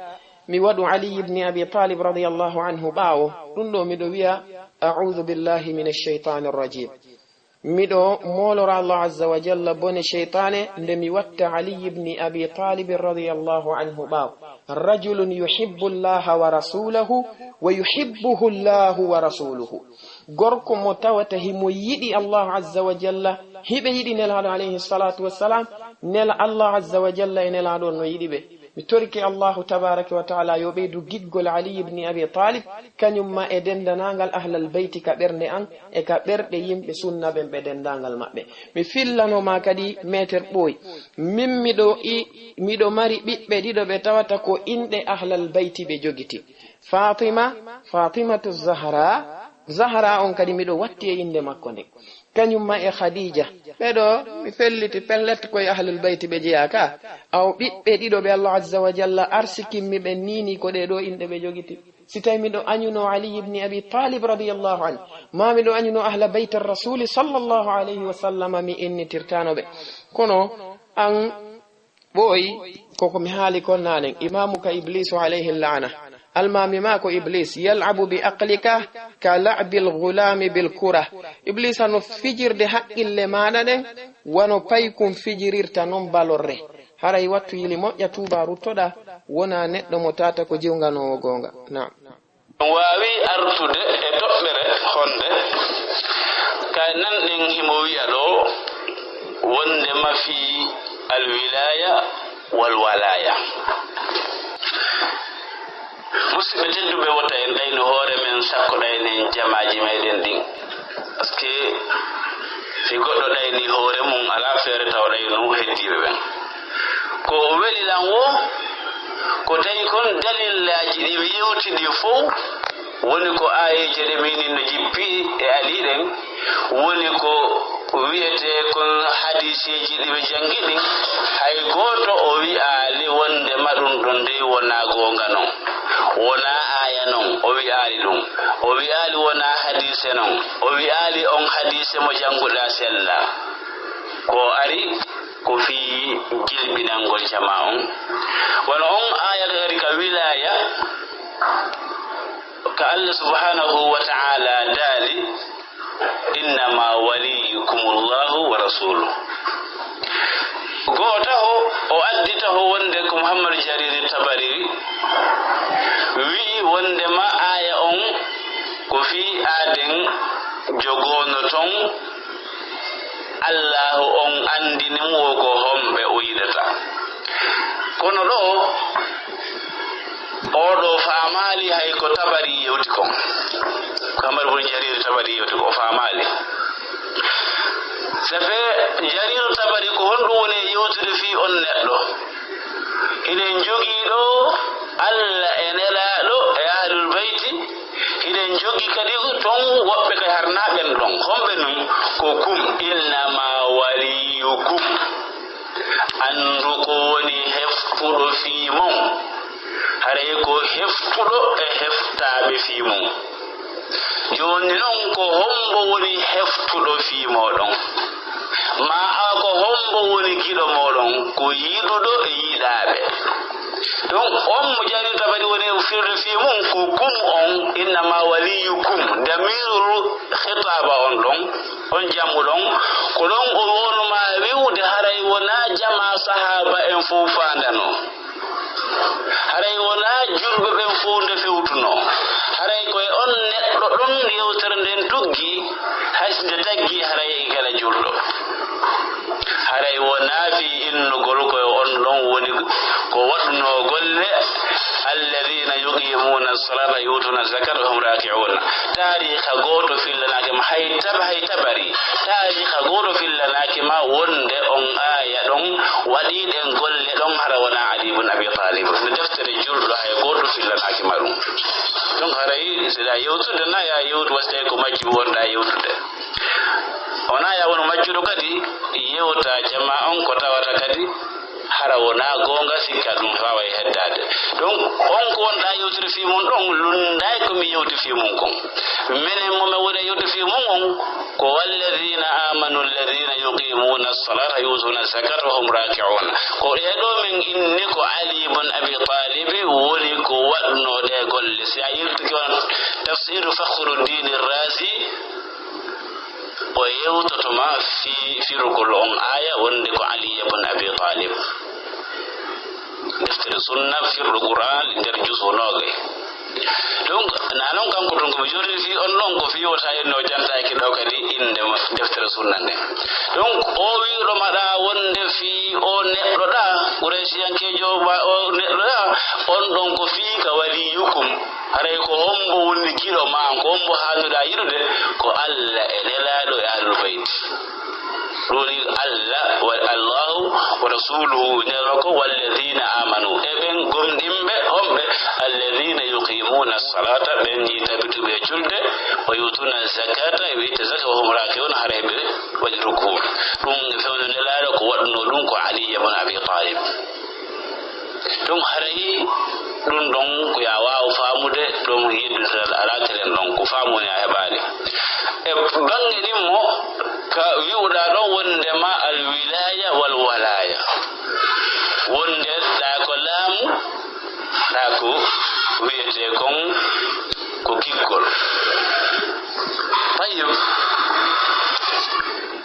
mi waɗu Ali ibn Abi Talib radiyallahu anhu ɓaawo, ɗum ɗo miɗo wi'a, "A'udhu billahi minash shaytanir rajim." Miɗo moolora Allah azza wa jalla bone sheytaane nde mi watta Ali ibn Abi Talib radiyallahu anhu ɓaawo. "Rajulun yuhibbu Allaha wa rasulahu wa yuhibbuhu Allahu wa rasuluhu." Gorko mo tawata himo yiɗi Allah azza wa jalla, hiɓe yiɗi Nelaaɗo alayhi salatu wassalam, nela Allah azza wa jalla e Nelaaɗo no yiɗi ɓe. Mi torike Allahu tabaraka wa taala yo ɓeydu giggol Ali ibn Abi Talib, kañum ma e dendanaangal ahlal bayti ka ɓernde an e ka ɓerɗe yimɓe sunna ɓen ɓe dendaangal maɓɓe. Mi fillano ma kadi meeter ɓooy. Min miɗo i-, miɗo mari ɓiɓɓe ɗiɗo ɓe tawata ko inɗe ahlal bayti ɓe jogiti. Fatima, Fatimatu Zahra, Zahra on kadi miɗo watti e innde makko nde. Kañum ma e Khadija. Ɓeɗo mi felliti pellet koye ahlul bayti ɓe jeyaa ka. Aw ɓiɓɓe ɗiɗo ɓe Allah azza wa jalla arsikimmi ɓe nini ko ɗe ɗo inɗe ɓe jogiti. Si tawi miɗo añuno Ali ibn Abi Talib radiyallahu anhu, ma miɗo añuno ahla bayti Rasuli sallallahu alayhi wa sallama mi innitirtano ɓe. Kono an ɓooyi, koko mi haali kon naanen, imamuka Iblisu alayhi laana. Almaami ma ko Iblis, "Yal'abu bi aqlika ka la'bil ghulami bil kura." Iblisa no fijirde haqqille maaɗa ɗen, wano paykun fijirirta non balorre. Haray wattu yili moƴƴa tuuba ruttoɗa, wona neɗɗo mo tata ko jiwnganoowo goonga. Naam. Ɗum waawi artude e toɓɓere honde, kay nanɗen himo wi'a ɗo wonde mafi alwilaya wal walaya. Musidɓe tedduɓe, wota en ɗaynu hoore men, sakko ɗaynen jamaaji meɗen ɗin. Parce que si goɗɗo ɗayni hoore mum, alaa feere tawa ɗaynu heddiiɓe ɓen. Ko o weli lan wo, ko tawi kon dalillaaji ɗi mi yewti ɗi fow, woni ko aayeeje ɗe minin no jippi e Ali ɗen, woni ko wi'etee kon hadiiseeji ɗi ɓe janngi ɗin, hay gooto o wi'aali wonde ma ɗum ɗon dey wonaa goonga non, wonaa aaya non, o wi'aali ɗum, o wi'aali wonaa hadiise non, o wi'aali on hadiise mo jannguɗaa sella. Ko ari ko fii jilbinangol jamaa on. Wano on aaya kadi ka wilaaya, ka Allah subhanahu wa ta'ala daali, "Innama waliyukumullahu wa rasuluhu." Go'o taho, o addi taho wonde ko Muhammad Jariri Tabari wi'i wonde ma aaya on ko fii aaden jogoono ton Allaahu on anndini mo ko homɓe o yiɗata. Kono ɗo, oɗo faamaali hay ko Tabari yewti kon. Ko Amar bun Jarir Tabari yewti ko, o faamaali. Safe Jariru Tabari ko honɗum woni e yewtude fii on neɗɗo? Hiɗen jogii ɗo Alla e Nelaaɗo e Ahlul Bayti. Hiɗen jogii kadi ton woɓɓe kay harnaaɓe ɗon. Homɓe nun? Ko kum, innama waliyukum. Anndu ko woni heftuɗo fii mon. Haray ko heftuɗo e heftaaɓe fii mon. Jooni non ko hombo woni heftuɗo fii mooɗon? Ma a ko hombo woni giɗo mooɗon? Ko yiɗuɗo e yiɗaaɓe. Donc, on mo Jariru Tabari woni firde fii mum, ko kum on, innama waliyukum, damirul khitaba on ɗon, on jammu ɗon, ko ɗon o wonuma wi'ude haray wona jama sahaba en fof faandano. Haray wona julɓe ɓen fof nde fewtuno. Haray ko e on neɗɗo ɗon yewtere nden tuggi, hay si nde taggi, haray الصلاة ويؤتون الزكاة وهم راكعون. Taariikha gooto fillanaaki ma, hay tab-, hay tabari. Taariikha gooto fillanaaki ma wonde on aaya ɗon waɗii ɗen golle ɗon hara wonaa Ali ibn Abi Talib. No deftere julɗo hay gooto fillanaaki ma ɗum. Ɗum haray si ɗa yewtude na ya yewtu wasde ko majji wonɗa yewtude. Wonaa ya wonu majjuɗo kadi yewta jama on ko tawata kadi hara wonaa goonga, sikka ɗum waaway heddaade. Donc, on ko wonɗaa yewtude fii mum ɗon, lunndaay ko mi yewti fii mum kon. Minen mo mi woni yewti fii mum on, ko والذين آمنوا الذين يقيمون الصلاة ويؤتون الزكاة وهم راكعون. Ko ɗee ɗoo min inni ko Ali ibn Abi Talib woni ko waɗnoo ɗee golle. Si a yiltike on Tafsiru Fakhruddin Razi, o yewtoto ma fii firugol on aaya wonde ko Ali ibn Abi Talib. Deftere sunna firɗo Qur'an nder juzu noogay. Donc, na non kanko tun ko mi jooɗii fii on ɗon ko fii wota en no jantaaki ɗo kadi innde ma-, deftere sunna nden. Donc, o wi'uɗo ma ɗa wonde fii o neɗɗo ɗa, Qurayshiyankeejo ma o neɗɗo ɗa, on ɗon ko fii ka waliyukum. Haray ko hombo woni giɗo ma, ko hombo haanuɗa yiɗude? Ko Allah e Nelaaɗo e Ahlul Bayti. Ɗum woni Allah wa, Allahu wa rasuluhu nelno ko, "والذين آمنوا", e ɓen gomɗinɓe, homɓe? "الذين يقيمون الصلاة", ɓen ni tabituɓe e julde, "ويؤتون الزكاة", e wi'ete zaka, "وهم راكعون", haray ɓe waɗi ruku. Ɗum e fewndo Nelaaɗo ko waɗuno ɗum ko Ali ibn Abi Talib. Ɗum haray ɗum ɗon ko ya waaw faamude, ɗum yeddintal alaa telen ɗon ko faamu woni a heɓaali. E baŋŋe ɗin mo ka wi'uɗaa ɗon wonde ma al wilaya wal walaya. Wonde ɗa ko laamu, ɗa ko wi'etee kon ko giggol. Tayyib.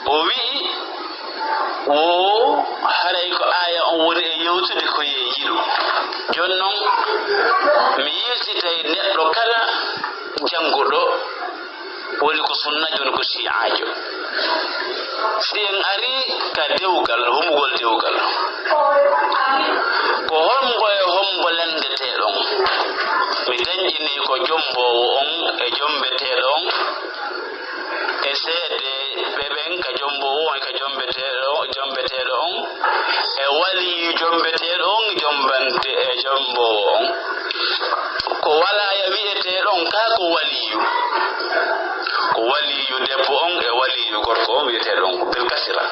O wi'i, wo haray ko aaya on woni e yewtude ko ye yiɗu. Jooni non, mi yiltitay neɗɗo kala jannguɗo, woni ko sunna, jooni ko shi'aajo. Si en ari ka dewgal, humugol dewgal, ko hombo e hombo lanndeteeɗon? Mi dañƴini ko jomboowo on e jombeteeɗo on. E seede ɓe ɓen ka jomboowo on e ka jombeteeɗo, jombeteeɗo on, e waliyu jombeteeɗo on, jombante e jomboowo on. Ko walaya wi'etee ɗon ka ko waliyu. Ko waliyu debbo on e waliyu gorko on wi'etee ɗon ko bil kasira.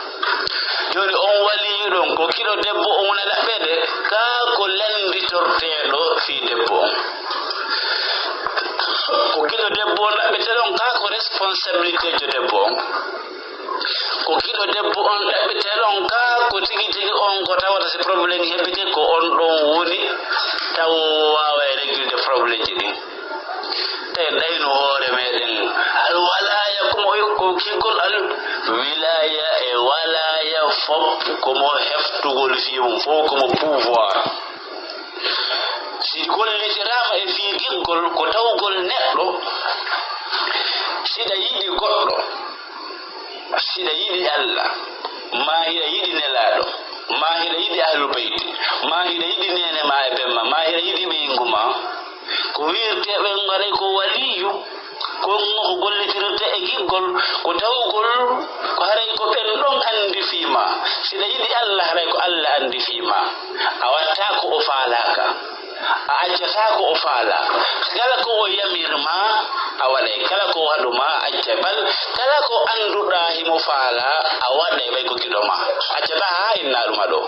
Jooni on waliyu ɗon ko giɗo debbo on wona ɗaɓɓeede, ka ko lannditorteeɗo fii debbo on. Ko giɗo debbo on ɗaɓɓeteeɗo on, kaa ko responsabilité jo debbo on. Ko giɗo debbo on ɗaɓɓeteeɗo on, kaa ko tigi tigi on ko tawata si problème heɓike, ko on ɗon woni taw waawa e réglude problème ji ɗin. Tawi ɗayno hoore meɗen. Al walaya ko mo, ko giggol, al wilaya e walaya fof ko mo heftugol fii mum, fof ko mo pouvoir. Si gollitiraama e fii giggol, ko tawgol neɗɗo, siɗa yiɗi goɗɗo, siɗa yiɗi Allah, maa hiɗa yiɗi Nelaaɗo, maa hiɗa yiɗi Ahlu Bayti, maa hiɗa yiɗi neene maa e ben maa, maa hiɗa yiɗi ɓeyngu maa, ko wi'irtee ɓen haray ko waliyu. Ko on ko gollitirte e giggol, ko tawgol ko haray ko ɓen ɗon anndi fii maa. Si ɗa yiɗi Allah, haray ko Allah anndi fii maa. A waɗtaa ko o faalaaka. A accataa ko o faalaa. Kala ko o yamir maa, a waɗay. Kala ko o haɗu maa, a accay. Bal, kala ko annduɗaa himo faalaa, a waɗay ɓay ko giɗo maa. Accataa haa innaa ɗum a ɗoo.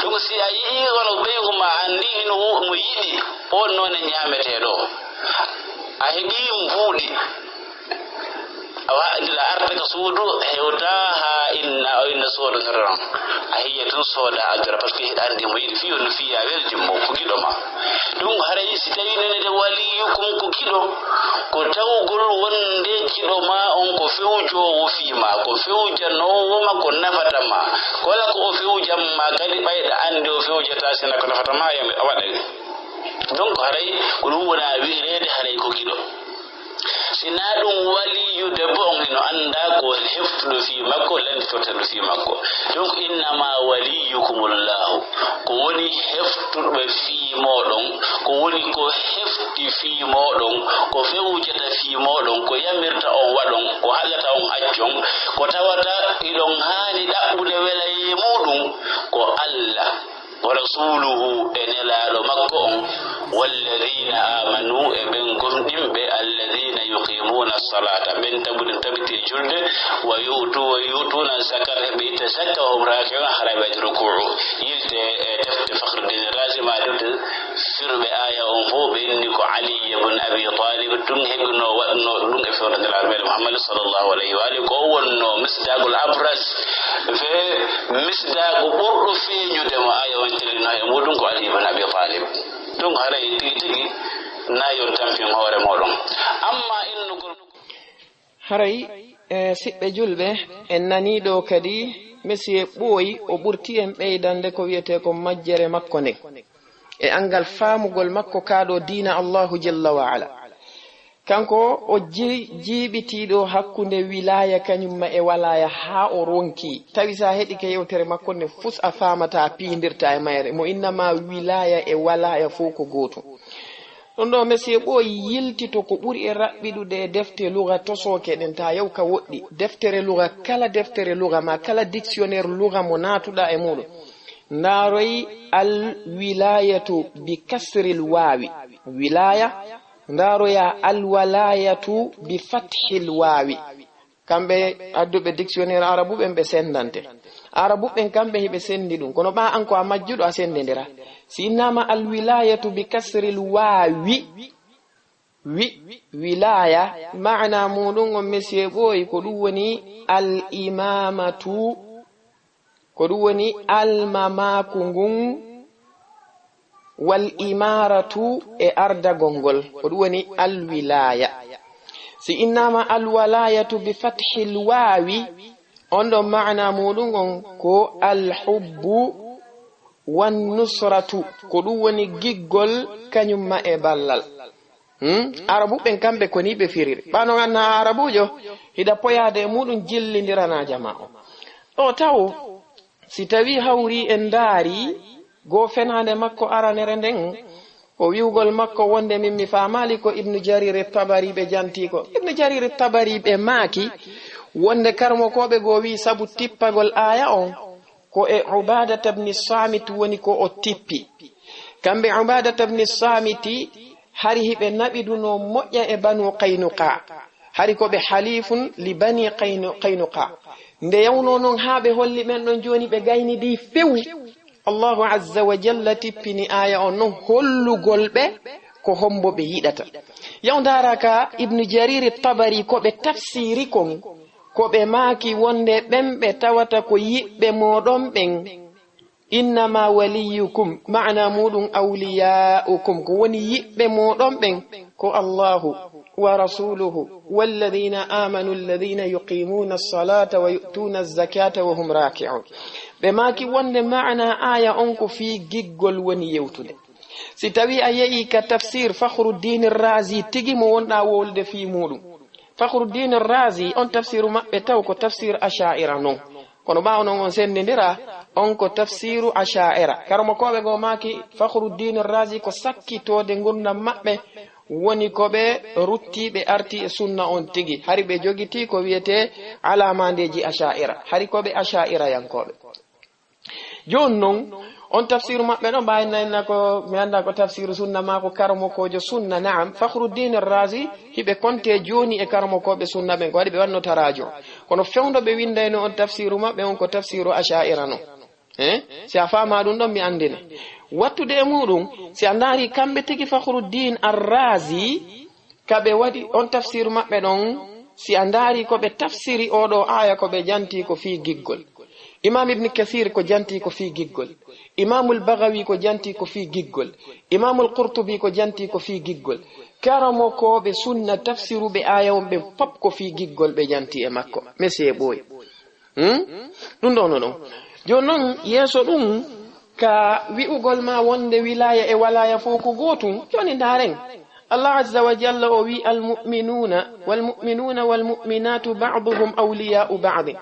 Ɗum si a yi'ii wano ɓeyngu maa anndi hino wo-, mo yiɗi, on noone ñaametee ɗoo. A heɓii mbuuɗi. Awa, gila arta ka suudu, hewta haa inna, o inna sooda noran. A hiya tun sooda addora, parce que hiɗa anndi mo yiɗi fii on no fiya weljum mo, ko giɗo ma. Ɗum haray si tawi nenete waliyukum ko giɗo, ko tawgol wonde giɗo ma on ko fewjoowo fii ma, ko fewjanoowo ma, ko nafata ma. Ko wala ko o fewjan ma kadi ɓayɗa anndi o fewjata sina ko nafata ma, yami a waɗa ni. Donc haray ko ɗum wona wi'ereede haray ko giɗo. Si na ɗum waliyu debbo on hino annda ko heftuɗo fii makko, landitorteɗo fii makko. Donc, innama waliyukumullahu, ko woni heftuɗo fii mooɗon, ko woni ko hefti fii mooɗon, ko fewjata fii mooɗon, ko yamirta on waɗon, ko haɗata on accon, ko tawata iɗon haani ɗaɓɓude welayee muuɗum, ko Allah. Wa rasuluhu, e nelaaɗo makko on, walladina amanu, e ɓen gomɗinɓe, alladina yuqimuna salata, ɓen tabude tabiti julde, wa yu'tu, wa yu'tuna zakata, ɓe itta zakka, wa hum raki'un, hara ɓe rukuu. Yilte e defte Fakhruddin Razi ma defte firɓe aya on fof, ɓe inni ko Ali ibn Abi Talib tun heɓino waɗno ɗum e fewndo Nelaaɗo meɗen Muhammad sallallahu alayhi wa alihi, ko o wonno misdagul abraz, fe misdago ɓurɗo feeñude mo aya on tellino e muɗum ko Ali ibn Abi Talib. Ɗum haray tigi tigi na yon tampin hoore moɗon. Amma innugol. Haray, e, siɓɓe julɓe, en nanii ɗoo kadi, Mesiye ɓooyi, o ɓurti en ɓeydande ko wiyetee ko majjere makko nden. E anngal faamugol makko kaa ɗoo diina Allahu jalla wa ala. Kanko o ji-, jiiɓitiiɗo hakkunde wilaaya kañum ma e walaaya haa o ronki. Tawi so a heɗike yewtere makko nde fus a faamata, a piindirta e mayre. Mo innama wilaaya e walaaya fof ko gootum. Ɗum ɗo, Mesiye ɓooyi yiltito ko ɓuri e raɓɓiɗude e defte luga tosooke ɗen, ta yaw ka woɗɗi. Deftere luga, kala deftere luga ma, kala dictionnaire luga mo naatuɗa e muɗum. Ndaaroy al wilayatu bi kasril waawi. Wilaya, ndaaroya al walayatu bi fathil waawi. Kamɓe adduɓe dictionnaire arabu ɓen ɓe sendante. Arabu ɓen kamɓe hiɓe sendi ɗum. Kono ɓa an ko a majjuɗo a sendindira. Si innama al wilayatu bi kasril waawi, wi, wilaya, maana muɗum on Mesiye ɓooyi ko ɗum woni al imamatu, ko ɗum woni almamaaku ngun, wal imaratu e ardagol ngol, ko ɗum woni al wilaya. Si innama al walayatu bi fathil waawi, on ɗon maana muɗum on ko al hubbu wan nusratu, ko ɗum woni giggol kañum ma e ballal. Hmm? Arabu ɓen kamɓe ko ni ɓe firiri. Ɓa non anna Arabuujo, hiɗa poyaade e muɗum jillindirana jama o. Ɗo taw, si tawi hawri en ndaari, goo fenaande makko aranere nden, ko wi'ugol makko wonde min mi faamaali ko Ibnu Jariri Tabari ɓe janti ko. Ibnu Jariri Tabari ɓe maaki wonde karmokooɓe goo wi'i sabu tippagol aaya on, ko e Ubaadata bni Saamit woni ko o tippi. Kamɓe Ubaadata bni Saamiti hari hiɓe naɓiduno moƴƴa e Banu Qaynuqa. Hari ko ɓe halifun li Bani Qaynu-, Qaynuqa. Nde yawno non haa ɓe holli ɓen ɗon jooni ɓe gaynidi few. Allahu azza wa jalla tippini aaya on non hollugol ɓe ko hombo ɓe yiɗata. Yaw ndaara ka Ibnu Jariri Tabari ko ɓe tafsiri kon, ko ɓe maaki wonde ɓen ɓe tawata ko yiɓɓe mooɗon ɓen. Innama waliyukum, maana muɗum awliyaukum, ko woni yiɓɓe mooɗon ɓen, ko Allahu wa rasuluhu, walladina amanu, alladina yuqimuna alsalata wa yu'tuna alzakata wa hum raki'un. Ɓe maaki wonde maana aaya on ko fii giggol woni yewtude. Si tawi a yehi ka tafsir Fakhruddin Razi tigi mo wonɗa wowlude fii muɗum. Fakhruddin Razi, on tafsiru maɓɓe taw ko tafsir Asha'ira non. Kono ɓaawo non on sendindira, on ko tafsiru Asha'ira. Karamokooɓe goo maaki Fakhruddin Razi ko sakkitoode ngurndan maɓɓe, woni ko ɓe rutti ɓe arti e sunna on tigi. Hari ɓe jogiti ko wiyetee alaamandeeji Asha'ira. Hari ko ɓe Asha'ira yankooɓe. Jooni non, on tafsiru maɓɓe ɗon, mbawi nayna ko, mi annda ko tafsiru sunna maa ko karamokoojo sunna, naam, Fakhruddin Razi, hiɓe konte jooni e karamokooɓe sunna ɓen, ko waɗi ɓe wanno taraajo. Kono fewndo ɓe windayno on tafsiru maɓɓe on ko tafsiru Asha'ira non. Eh? Si a faama ɗum ɗon, mi anndine. Wattude e muɗum, si a ndaari kamɓe tigi Fakhruddin Ar-Razi, ka ɓe waɗi on tafsiru maɓɓe ɗon, si a ndaari ko ɓe tafsiri oo ɗoo aaya, ko ɓe janti ko fii giggol. Imam Ibn Kathir ko janti ko fii giggol. Imamul Baghawi ko janti ko fii giggol. Imamul Qurtubi ko janti ko fii giggol. Karamokooɓe sunna tafsiruɓe aaya on ɓe fop ko fii giggol ɓe janti e makko. Mesiye ɓooyi. Hmm? Ɗum ɗo no ɗon. Jooni noon, yeeso ɗum, ka wi'ugol ma wonde wilaaya e walaaya fof ko gootum, jooni ndaaren. Allah azza wa jalla o wi, "Almu'minuna walmu'minuna walmu'minatu ba'duhum awliya'u ba'd."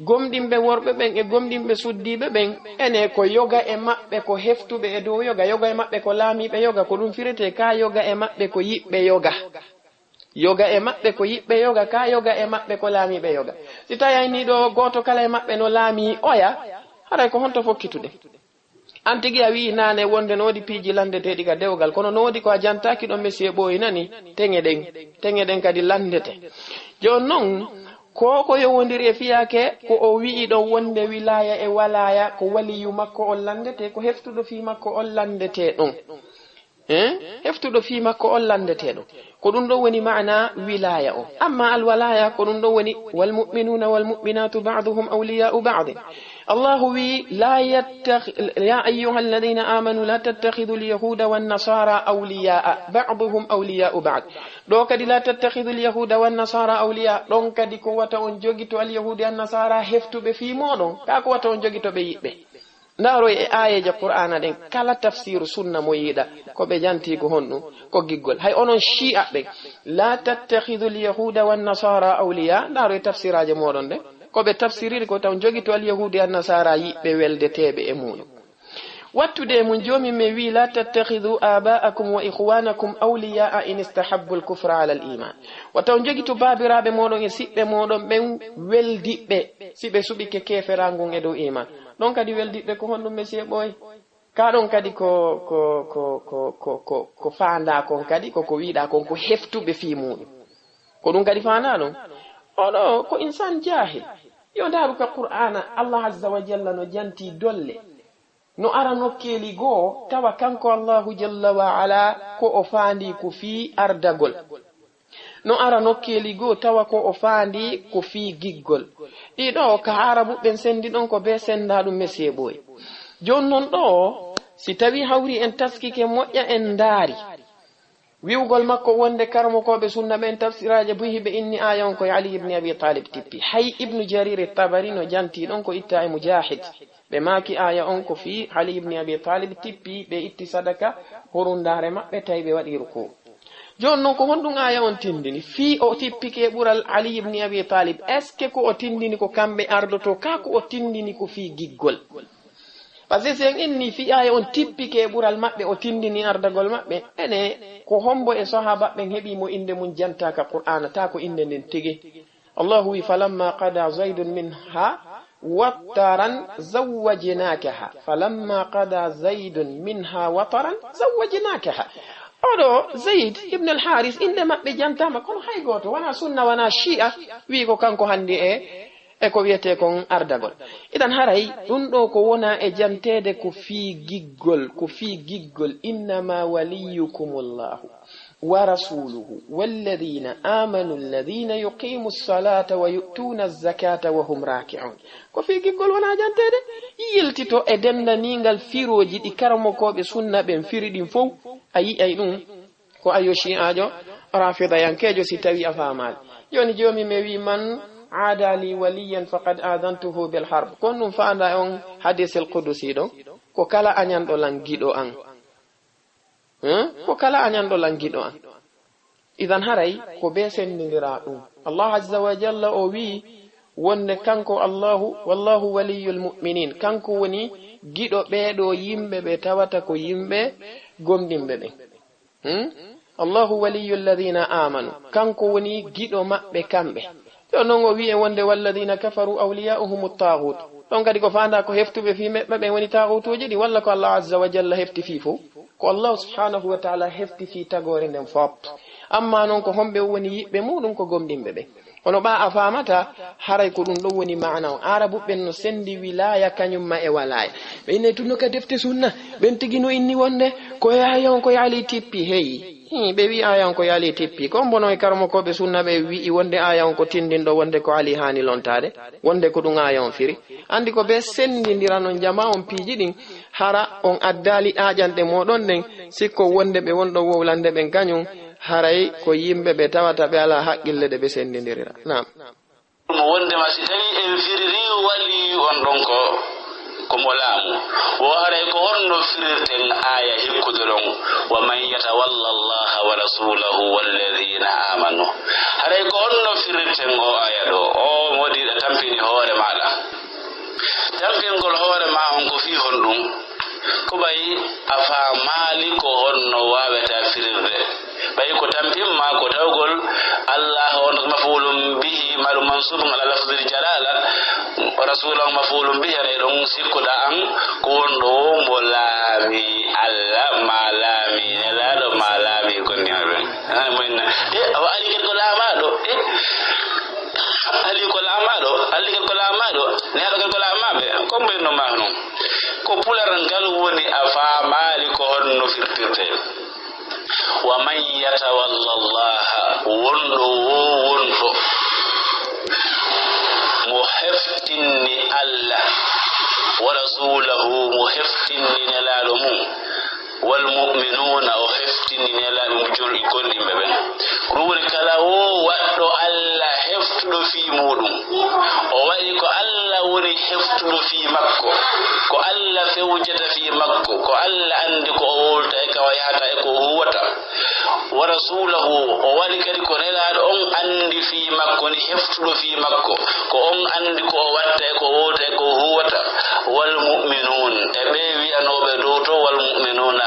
Gomɗinɓe worɓe ɓen e gomɗinɓe suddiiɓe ɓen, ene ko yoga e maɓɓe ko heftuɓe e dow yoga, yoga e maɓɓe ko laamiiɓe yoga, ko ɗum firete ka yoga e maɓɓe ko yiɓɓe yoga. Yoga e maɓɓe ko yiɓɓe yoga, ka yoga e maɓɓe ko laamiiɓe yoga. Si tawi ayni ɗo gooto kala e maɓɓe no laamii oya, haray ko honto fokkitude? An tigi a wi'i naane wonde no woodi piiji lanndeteeɗi ka dewgal, kono no woodi ko a jantaaki ɗon, monsieur Ɓooyi nani, teŋe ɗen, teŋe ɗen kadi lanndete. Jooni non, ko ko yowondiri e fiyaake ko o wi'i ɗon wonde wilaaya e walaaya, ko waliyu makko on lanndete, ko heftuɗo fii makko on lanndete ɗon. Eh? Heftuɗo fii makko on lanndete ɗon. Ko ɗum ɗon woni maana wilaaya o. Amma alwalaaya, ko ɗum ɗon woni, "Walmu'minuna walmu'minatu ba'duhum awliya'u ba'd." Allahu wi, "La yattakh-, ya ayyuhalladhina amanu la tattakhidhu al-yahuda wan-nasara awliya'a, ba'duhum awliya'u ba'd." Ɗo kadi, "La tattakhidhu al-yahuda wan-nasara awliya." Ɗon kadi ko wata on jogito al-yahudi an-nasara heftuɓe fii mooɗon. Ka ko wata on jogito ɓe yiɓɓe. Ndaarooy e aayeeje Qur'aana ɗen, kala tafsiiru sunna mo yiɗa, ko ɓe jantii ko honɗum? Ko giggol. Hay onon Shi'a ɓen, "La tattakhidhu al-yahuda wan-nasara awliya." Ndaarooy tafsiraaje mooɗon ɗen. Ko ɓe tafsiriri ko taw jogito al-yahudi an-nasara yiɓɓe weldeteeɓe e muuɗum. Wattude e mun, Joomi men wi, "La tattakhidhu aba'akum wa ikhwanakum awliya'a in istahabbu al-kufra ala al-iman." Wata on jogito baabiraaɓe mooɗon e siɓɓe mooɗon ɓen weldiɓɓe, si ɓe suɓike keeferaangun e dow iman. Ɗon kadi weldiɓɓe ko honɗum, monsieur Ɓooy? Ka ɗon kadi ko, ko, ko, ko, ko, ko, ko faandaa kon kadi, ko, ko wiɗaa kon, ko heftuɓe fii muuɗum. Ko ɗum kadi faandaa ɗon. Oɗo ko insan jaahil. Yo ndaaru ka Qur'aana, Allah azza wa jalla no jantii dolle. No ara nokkeeli goo, tawa kanko Allahu jalla wa ala ko o faandii ko fii ardagol. No ara nokkeeli goo tawa ko o faandi ko fii giggol. Ɗiɗo, ka Aarabu ɓen sendi ɗon ko bee senda ɗum, monsieur Ɓooy. Jooni non ɗo, si tawi hawri en taskike moƴƴa en ndaari. Wi'ugol makko wonde karamokooɓe sunna ɓen tafsiraaje buy hiɓe inni aaya on ko e Ali ibn Abi Talib tippi. Hay Ibnu Jarir Tabari no janti ɗon ko itta e Mujahid. Ɓe maaki aaya on ko fii Ali ibn Abi Talib tippi, ɓe itti sadaka hurundaare maɓɓe tawi ɓe waɗi ruku. Jooni non ko honɗum aaya on tindini? Fii o tippike ɓural Ali ibn Abi Talib. Est-ce que ko o tindini ko kamɓe ardoto, ka ko o tindini ko fii giggol? Parce que si en inni fii aaya on tippike ɓural maɓɓe, o tindini ardagol maɓɓe, ene ko hombo e sahaaba ɓen heɓi mo innde mun jantaaka Qur'aana, taa ko innde nden tigi? Allahu wi, "Falamma qada Zaydun minha wataran zawwajnakaha." "Falamma qada Zaydun minha wataran zawwajnakaha." Oɗo Zayd ibn al-Haris, innde maɓɓe jantaama, kono hay gooto, wona sunna, wona shi'a, wi ko kanko handi e, e ko wiyetee kon ardagol. Idan haray, ɗum ɗo ko wona e janteede ko fii giggol, ko fii giggol, "Innama waliyukumullahu wa rasuluhu walladhina amanu alladhina yuqimu as-salata wa yu'tuna az-zakata wa hum raki'un." Ko fii giggol wona janteede. Yiltito e denndaningal firooji ɗi karamokooɓe sunna ɓen firi ɗin fow, a yi'ay ɗum ko ayo shi'aajo rafidayankeejo si tawi a faamaali. Jooni joomi mi wi, "Man aada li waliyan faqad adantuhu bil harb." Ko ɗum faanda on hadiisil qudusi ɗo, ko kala añanɗo lan giɗo an. Hmm? Ko kala añanɗo lan giɗo an. Idan haray ko be senndindiraa ɗum. Allah azza wa jalla o wi wonde kanko Allahu, "Wallahu waliyul mu'minin." Kanko woni giɗo ɓeeɗo yimɓe ɓe tawata ko yimɓe gomɗinɓe ɓen. Hmm? "Allahu waliyul ladhina amanu." Kanko woni giɗo maɓɓe kamɓe. Yo non o wi'e wonde, "Walladhina kafaru awliya'uhumu taghut." Ɗon kadi ko faanda ko heftuɓe fii maɓɓe ɓen woni taghutuuji ɗi, walla ko Allah azza wa jalla hefti fii fow? Ko Allah subhanahu wa ta'ala hefti fii tagoore nden fop. Amma non ko homɓe woni yiɓɓe muɗum ko gomɗinɓe ɓen. Kono ɓa a faamata, haray ko ɗum ɗon woni maana on. Aarabu ɓen no sendi wilaya kañum ma e walaya. Ɓe inni tun no ka defte sunna, ɓen tigi no inni wonde ko yahya on ko yaali tippi, hey. Hmm, ɓe wi aya on ko yaali tippi. Ko mbono e karamokooɓe sunna ɓe wi'i wonde aya on ko tindinɗo wonde ko Ali haani lontaade, wonde ko ɗum aya on firi. Andi ko ɓe sendindira non jama on piiji ɗin, hara on addaali aaƴanɗe mooɗon ɗen, sikko wonde ɓe wonɗo wowlande ɓen kañum, haray ko yimɓe ɓe tawata ɓe alaa haqqille ɗe ɓe sendindirira. Naam. Mo wondema si tawi en firiri waliyu on ɗon ko Ko mo laamu. Wo haray ko honno firirten aaya hikkude ɗon, "Wa man yatawalla Allaha wa rasulahu walladhina amanu"? Haray ko honno firirten o aaya ɗo? O mo ɗiɗa tampini hoore maaɗa. Tampingol hoore ma on ko fii honɗum? Ko ɓay a faamaali ko honno waawata firirde. Ɓay ko tampin ma ko tawgol Allah on maf'ulun bihi, maɗum mansubun ala lafzil jalala, o rasul on maf'ulun bihi, aray ɗon sikkuɗa an ko wonɗo wo mo laami Allah, ma laami Nelaaɗo, ma laami gonɗinɓe ɓen. Ana mo inna. E, awa ali ken ko laamaaɗo. E, ali ko laamaaɗo. Ali ken ko laamaaɗo. Nelaaɗo ken ko laamaaɓe. Ko mbayno ma non. Ko pular ngal woni a faamaali ko honno firtirte. Wa man yatawalla Allaha, wonɗo wo wonɗo mo heftinni Allah, wa rasulahu, mo heftinni Nelaaɗo mum, wal mu'minuna, o heftinni Nelaaɓe mo jol-, gonɗinɓe ɓen. Ko ɗum woni kala wo waɗɗo Allah heftuɗo fii muɗum. O waɗi ko Allah woni heftuɗo fii makko. Ko Allah fewjata fii makko. Ko Allah anndi ko o wowlata e ka o yahata e ko o huwata. Wa rasulahu, o waɗi kadi ko Nelaaɗo on anndi fii makko, ni heftuɗo fii makko. Ko on anndi ko o watta e ko o wowlata e ko o huwata. Wal mu'minun, e ɓe wi'anooɓe dow to wal mu'minuna.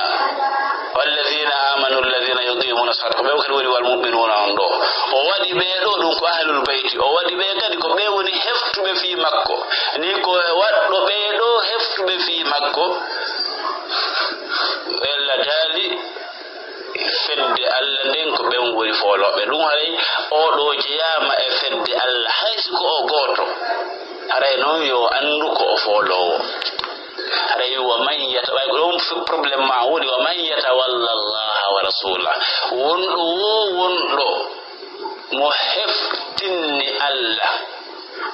Walladhina amanu alladhina yuqimuna salata. Ko ɓe kadi woni wal mu'minuna on ɗo. O waɗi ɓe ɗo ɗum ko ahlul bayti. O waɗi ɓe kadi ko ɓe woni heftuɓe fii makko. Ni ko waɗɗo ɓe ɗo heftuɓe fii makko. Ella daali fedde Allah nden ko ɓen woni foolooɓe. Ɗum haray o ɗo jeyaama e fedde Allah, hay si ko o gooto. Haray noon yo anndu ko o fooloowo. Haray wa man yata-, way ko ɗon f-, problème ma woni, "Wa man yatawalla Allaha wa rasula." Wonɗo wo wonɗo mo heftinni Allah.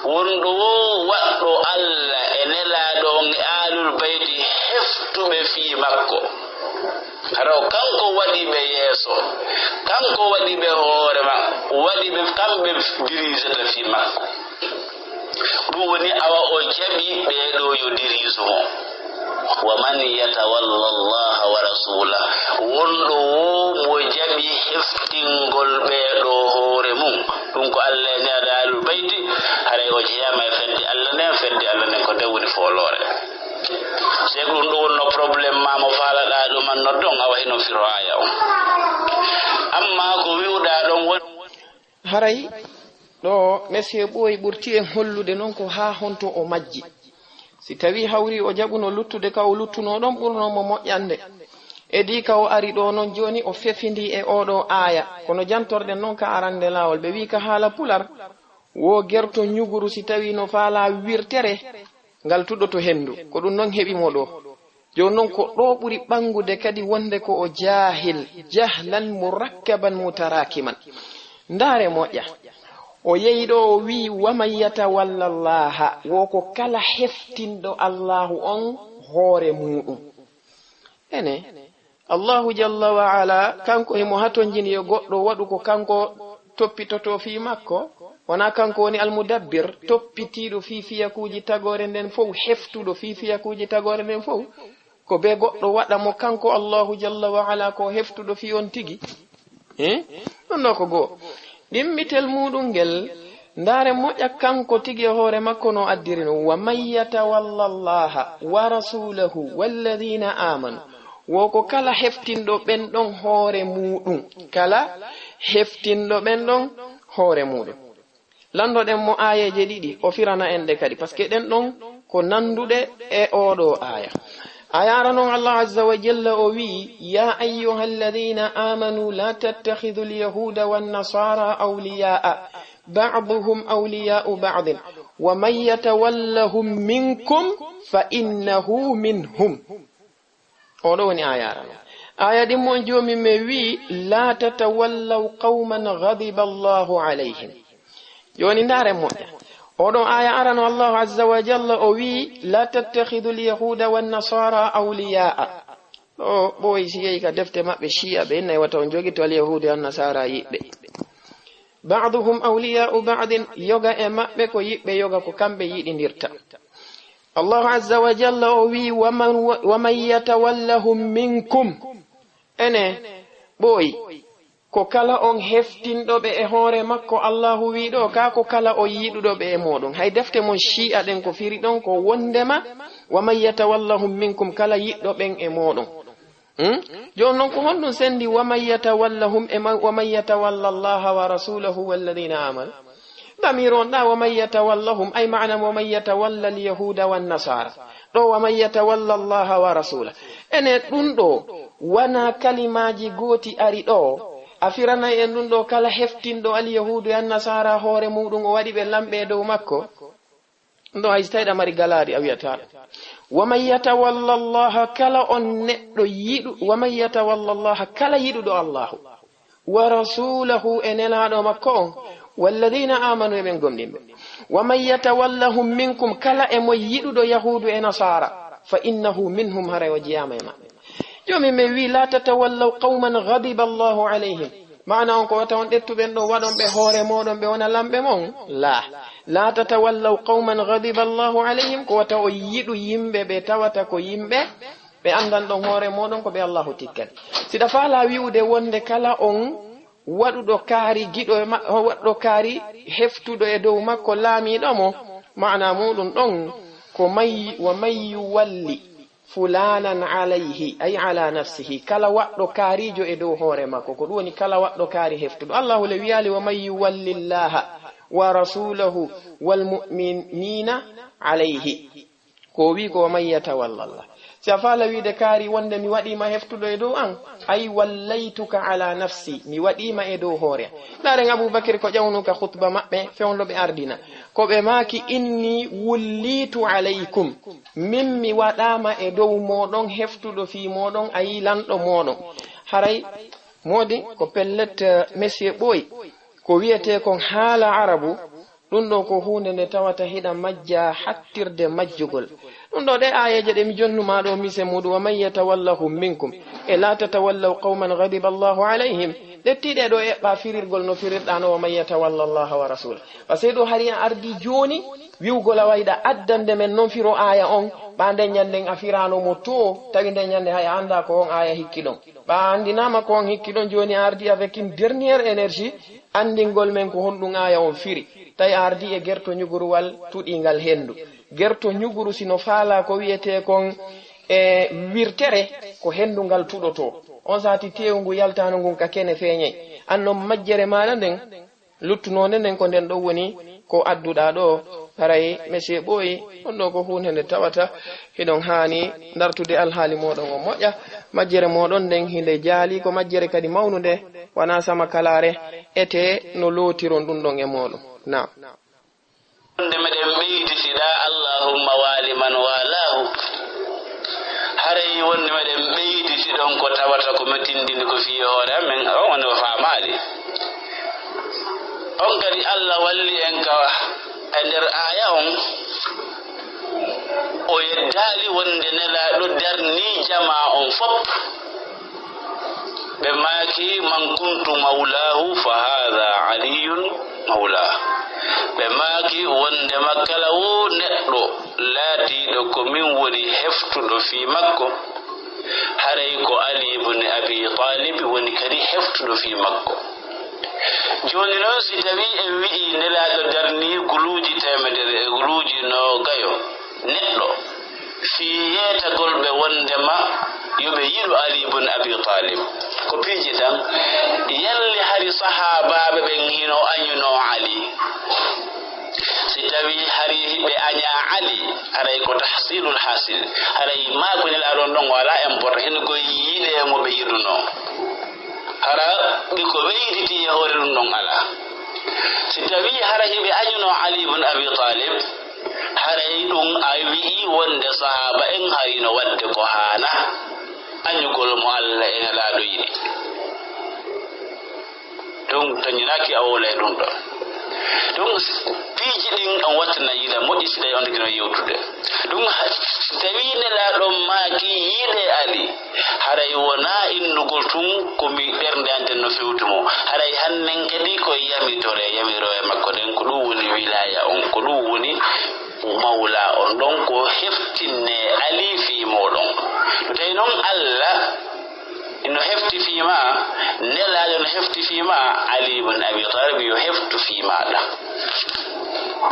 Wonɗo wo waɗɗo Allah e Nelaaɗo on e Aalul Bayti heftuɓe fii makko. Hara o kanko waɗi ɓe yeeso, kanko waɗi ɓe hoore ma, waɗi ɓe kamɓe dirijata fii makko. Ɗum woni awa o jaɓi ɓee ɗoo yo diriisu mo. Wa man yatawalla Allaha wa rasuula, wonɗo wo mo jaɓi heftingol ɓee ɗoo hoore mum, ɗum ko Allah e Nelaaɗo Aalul Bayti, haray o jeyaama e fedde Allah nden, fedde Allah nden ko nde woni fooloore. Se ko ɗum ɗo wonno problème ma mo faalaɗaa ɗum an noddon, awa hino firo aaya on. Amma ko wi'uɗaa ɗon won- Haray ɗo, monsieur Ɓooyi ɓurti en hollude non ko haa honto o majji. Si tawii hawri o jaɓuno luttude ka o luttunoo ɗon, ɓurno mo moƴƴande. Edii ka o ari ɗo non jooni, o fefindii e oo ɗoo aaya. Kono jantorɗen non ka arande laawol, ɓe wi'i ka haala pular, wo gerto ñuguru si tawii no faalaa wirtere, ngal tuɗɗoto henndu. Ko ɗum non heɓi mo ɗo. Jooni non ko ɗo ɓuri ɓanngude kadi wonde ko o jaahil, jahlan murakkaban mutaraakiman. Ndaare moƴƴa. O yehi ɗo o wi'i, "Wa man yatawalla Allaha", wo ko kala heftinɗo Allaahu on hoore muuɗum. Ene, Allaahu jalla wa ala, kanko himo hatonjini e goɗɗo waɗu ko kanko toppitotoo fii makko, wonaa kanko woni almudabbir, toppitiiɗo fii fiyakuuji tagoore nden fow, heftuɗo fii fiyakuuji tagoore nden fow. Ko bee goɗɗo waɗa mo kanko Allaahu jalla wa ala ko heftuɗo fii on tigi. Eh? Ɗum ɗo ko goo. Ɗimmitel muuɗum ngel, ndaare moƴƴa kanko tigi e hoore makko no addiri non. "Wa man yatawalla Allaha wa rasulahu walladhina amanu." Wo ko kala heftinɗo ɓen ɗon hoore muuɗum. Kala heftinɗo ɓen ɗon hoore muuɗum. Lanndoɗen mo aayeeje ɗiɗi, o firana en ɗe kadi, parce que ɗen ɗon ko nannduɗe e oo ɗoo aaya. Aaya ara non, Allah azza wa jalla o wi'i, "Ya ayyuha alladhina amanu la tattakhidhu al-yahuda wan-nasara awliya'a, ba'duhum awliya'u ba'din, wa man yatawallahum minkum fa innahu minhum." Oo ɗoo woni aaya ara non. Aaya ɗimmo on joomi men wi'i, "La tatawallaw qawman ghadiba Allahu alayhim." Jooni ndaare moƴƴa. Oo ɗoo aaya arano Allahu azza wa jalla o wi'i, "La tattakhidhu al-yahuda wan-nasara awliya'a." Ɗo ɓooyi si yehi ka defte maɓɓe Shi'a ɓe innay wata on jogito al-yahuda wan-nasara yiɓɓe. "Ba'duhum awliya'u ba'din", yoga e maɓɓe ko yiɓɓe yoga, ko kamɓe yiɗindirta. Allahu azza wa jalla o wi'i, "Wa man, wa man yatawallahum minkum." Ene, ɓooyi, ko kala on heftinɗo ɓe e hoore makko, Allahu wi'i ɗo, ka ko kala on yiɗuɗo ɓe e mooɗon. Hay defte mon Shi'a ɗen ko firi ɗon ko wondema, "Wa man yatawallahum minkum", kala yiɗɗo ɓen e mooɗon. Hmm? Jooni non ko honɗum sendi, "Wa man yatawallahum" e ma-, "Wa man yatawalla Allaha wa rasulahu walladhina amanu"? Damir on ɗa, "Wa man yatawallahum", ay maana, "Wa man yatawalla al-yahuda wan nasara." Ɗo, "Wa man yatawalla Allaha wa rasula." Ene ɗum ɗo, wana kalimaaji gooti ari ɗo, a firanay en ɗum ɗo, kala heftinɗo al-yahudu e an-nasara hoore muɗum, o waɗi ɓe lamɓe e dow makko. Ɗum ɗo, hay so tawi ɗa mari galaari, a wiyata. "Wa man yatawalla Allaha", kala on neɗɗo yiɗu, "Wa man yatawalla Allaha", kala yiɗuɗo Allahu. "Wa rasulahu", e nelaaɗo makko on, "walladhina amanu", e ɓen gomɗinɓe. "Wa man yatawallahum minkum", kala e mo yiɗuɗo yahuudu e nasaara, "fa innahu minhum", haray o jeyaama e maɓɓe. Jooni mi wi, "La tatawallaw qawman ghadiba Allahu alayhim." Maana on ko wata on ƴettu ɓen ɗo waɗon ɓe hoore mooɗon, ɓe wona lamɓe mon. La. "La tatawallaw qawman ghadiba Allahu alayhim", ko wata o yiɗu yimɓe ɓe tawata ko yimɓe ɓe anndan ɗon hoore mooɗon ko ɓe Allahu tikkani. Siɗa faala wi'ude wonde kala on waɗuɗo kaari giɗo e ma-, waɗɗo kaari heftuɗo e dow makko laamiiɗo mo, maana muɗum ɗon ko may-, "Wa man yuwalli fulanan alayhi", ay ala nafsihi, kala waɗɗo kaarijo e dow hoore makko, ko ɗum woni kala waɗɗo kaari heftuɗo. Allahu le wiyaali, "Wa man yuwalli Allaha wa rasulahu wal mu'minina alayhi." Ko o wi ko, "Wa man yatawalla Allah." Si a faala wiide kaari wonde mi waɗiima heftuɗo e dow an, ay wallaytuka ala nafsi, mi waɗiima e dow hoore. Laaren Abu Bakr ko ƴawnu ka khutba maɓɓe, fewndo ɓe ardina. Ko ɓe maaki, "Inni wullitu alaykum." Min mi waɗaama e dow mooɗon, heftuɗo fii mooɗon, ayi lanɗo mooɗon. Haray moodi ko pellet, eh, monsieur Ɓooy, ko wiyetee kon haala Arabu, ɗum ɗo ko huunde nde tawata hiɗa majja hattirde majjugol. Ɗum ɗo ɗe aayeeje ɗe mi jonnumaa ɗo mise muuɗum, "Wa man yatawallahum minkum", e "La tatawallaw qawman ghadiba Allahu alayhim", ɗe tiiɗe ɗo eɓɓa firirgol no firirɗa no, "Wa man yatawalla Allaha wa rasulahu." Parce que ɗo hari a ardi jooni wi'ugol a wayɗa addande men non firo aaya on, ɓa nden ñanden a firano mo to, tawi nden ñande hay a annda ko on aaya hikki ɗon. Ɓa anndinaama ko on hikki ɗon, jooni a ardi avec une dernière énergie, anndingol men ko honɗum aaya on firi. Tawi a ardi e gerto ñuguruwal tuɗingal henndu. Gerto ñuguru sino faala ko wiyetee kon e wirtere, ko henndu ngal tuɗotoo. On saati teewu ngu yaltaano ngun ka kene feeñay. An non majjere maaɗa nden, luttunoonde nden ko nden ɗon woni ko adduɗaa ɗo. Haray monsieur Ɓooyi, ɗum ɗo ko huunde nde tawata hiɗon haani dartude alhaali mooɗon on moƴƴa. Majjere mooɗon nden hinde jaali, ko majjere kadi mawnunde, wanaa sama kalaare, etee no lootiron ɗum ɗon e mooɗon. Naam. Wonde meɗen ɓeyditiɗa, Allahumma waali man walaahu. Haray wonde meɗen ɓeyditi ɗon ko tawata ko metindini ko fii hoore amen, on woni o faamaali. On kadi Allah walli en ka e nder aaya on, o yeddaali wonde Nelaaɗo darni jamaa on fop. Ɓe maaki, "Man kuntu mawlaahu fa haadha Aliyun mawlaa." Ɓe maaki wondema kala woo neɗɗo laatiiɗo ko min woni heftuɗo fii makko, haray ko Ali ibn Abi Talib woni kadi heftuɗo fii makko. Jooni non, si tawii en wi'ii Nelaaɗo darnii guluuji teemedere e guluuji noogayo neɗɗo, fii yeetagol ɓe wondema yo ɓe yiɗu Ali ibn Abi Talib. Ko piiji tan, yalli hari sahaabaaɓe ɓen hino añunoo Ali? Si tawii hari ɓe añaa Ali, haray ko tahsilul hasil. Haray maa ko Nelaaɗo on ɗon o alaa important, hino ko yiɗee mo ɓe yiɗunoo. Hara ɓe ko weyditi e hoore ɗum ɗon alaa. Si tawii hara hiɓe añunoo Ali ibn Abi Talib, haray ɗum a wi'i wonde sahaaba en hari no waɗde ko haana añugol mo Allah e Nelaaɗo yiɗi. Ɗum tañinaaki a wowla e ɗum ɗon. Ɗum piiji ɗin on wattina yiɗa moƴƴi si tawi on tigi no yewtude. Ɗum ha-, si tawi Nelaaɗo maaki yiɗe Ali, haray wonaa innugol tun ko mi ɓernde an ten no fewti mo. Haray hannen kadi ko yamitore, yamirooje makko ɗen, ko ɗum woni wilaaya on, ko ɗum woni Mawla on ɗon ko heftinne Ali fii mooɗon. No tawi non Allah no hefti fii ma, Nelaaɗo no hefti fii ma, Ali ibn Abi Talib yo heftu fii maaɗa.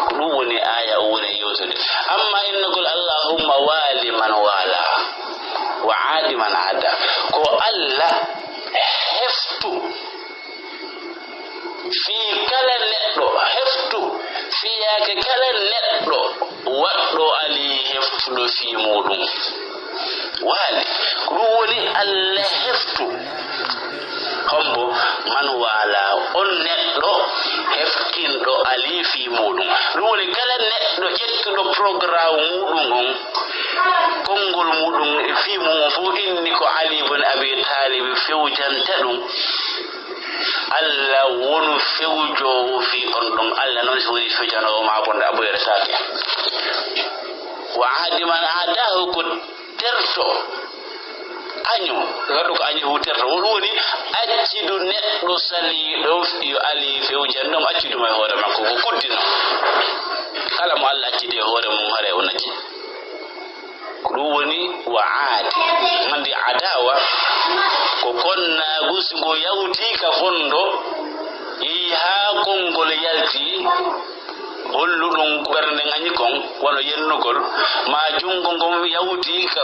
Ko ɗum woni aaya o woni yewtude. Amma innugol Allahumma wali man wala, wa aadi man ada. Ko Allah heftu fii kala neɗɗo, heftu fiyaake kala neɗɗo waɗɗo Ali heftuɗo fii muuɗum. Waali, ko ɗum woni Allah heftu. Hombo man wala on neɗɗo heftinɗo Ali fii muuɗum. Ɗum woni kala neɗɗo ƴettuɗo programme muuɗum on, konngol muuɗum e fii mum on fof inni ko Ali ibn Abi Talib fewjanta ɗum. Allah wonu fewjoowo fii on ɗon. Allah noon si woni fewjanoowo maa bonɗo a ɓoyretaake. Wa aadi man aadaahu ko terto. Año, waɗu ko año hu terto. Ko ɗum woni accidu neɗɗo saliiɗo yo Ali fewjan ɗum accidu mo e hoore makko. Ko kuddino. Kala mo Allah accidi e hoore mum haray o naji. Ko ɗum woni wa aadi. Anndi adaawa ko konnaagu si ngu yawtii ka fondo, yehi haa konngol yalti, holluɗum ɓernde ngañi kon, wano yennugol, maa junngo ngon yawtii ka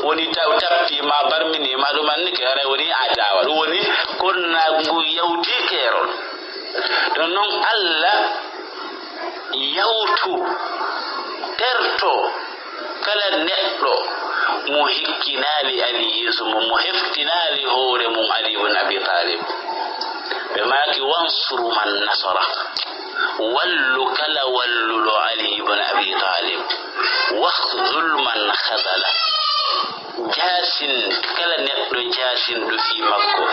woni taw tappi, maa barmini, maa ɗum anndi ke, haray woni adaawa. Ɗum woni konnaagu ngu yawtii keerol. Ɗum noon Allah yawtu, terto, kala neɗɗo mo hikkinaali Ali yeeso mum, mo heftinaali hoore mum Ali ibn Abi Talib. Ɓe maaki, "Wansur man nasara." Wallu kala walluɗo Ali ibn Abi Talib. Wakhzul man khazala. Jaasin kala neɗɗo jaasinɗo fii makko.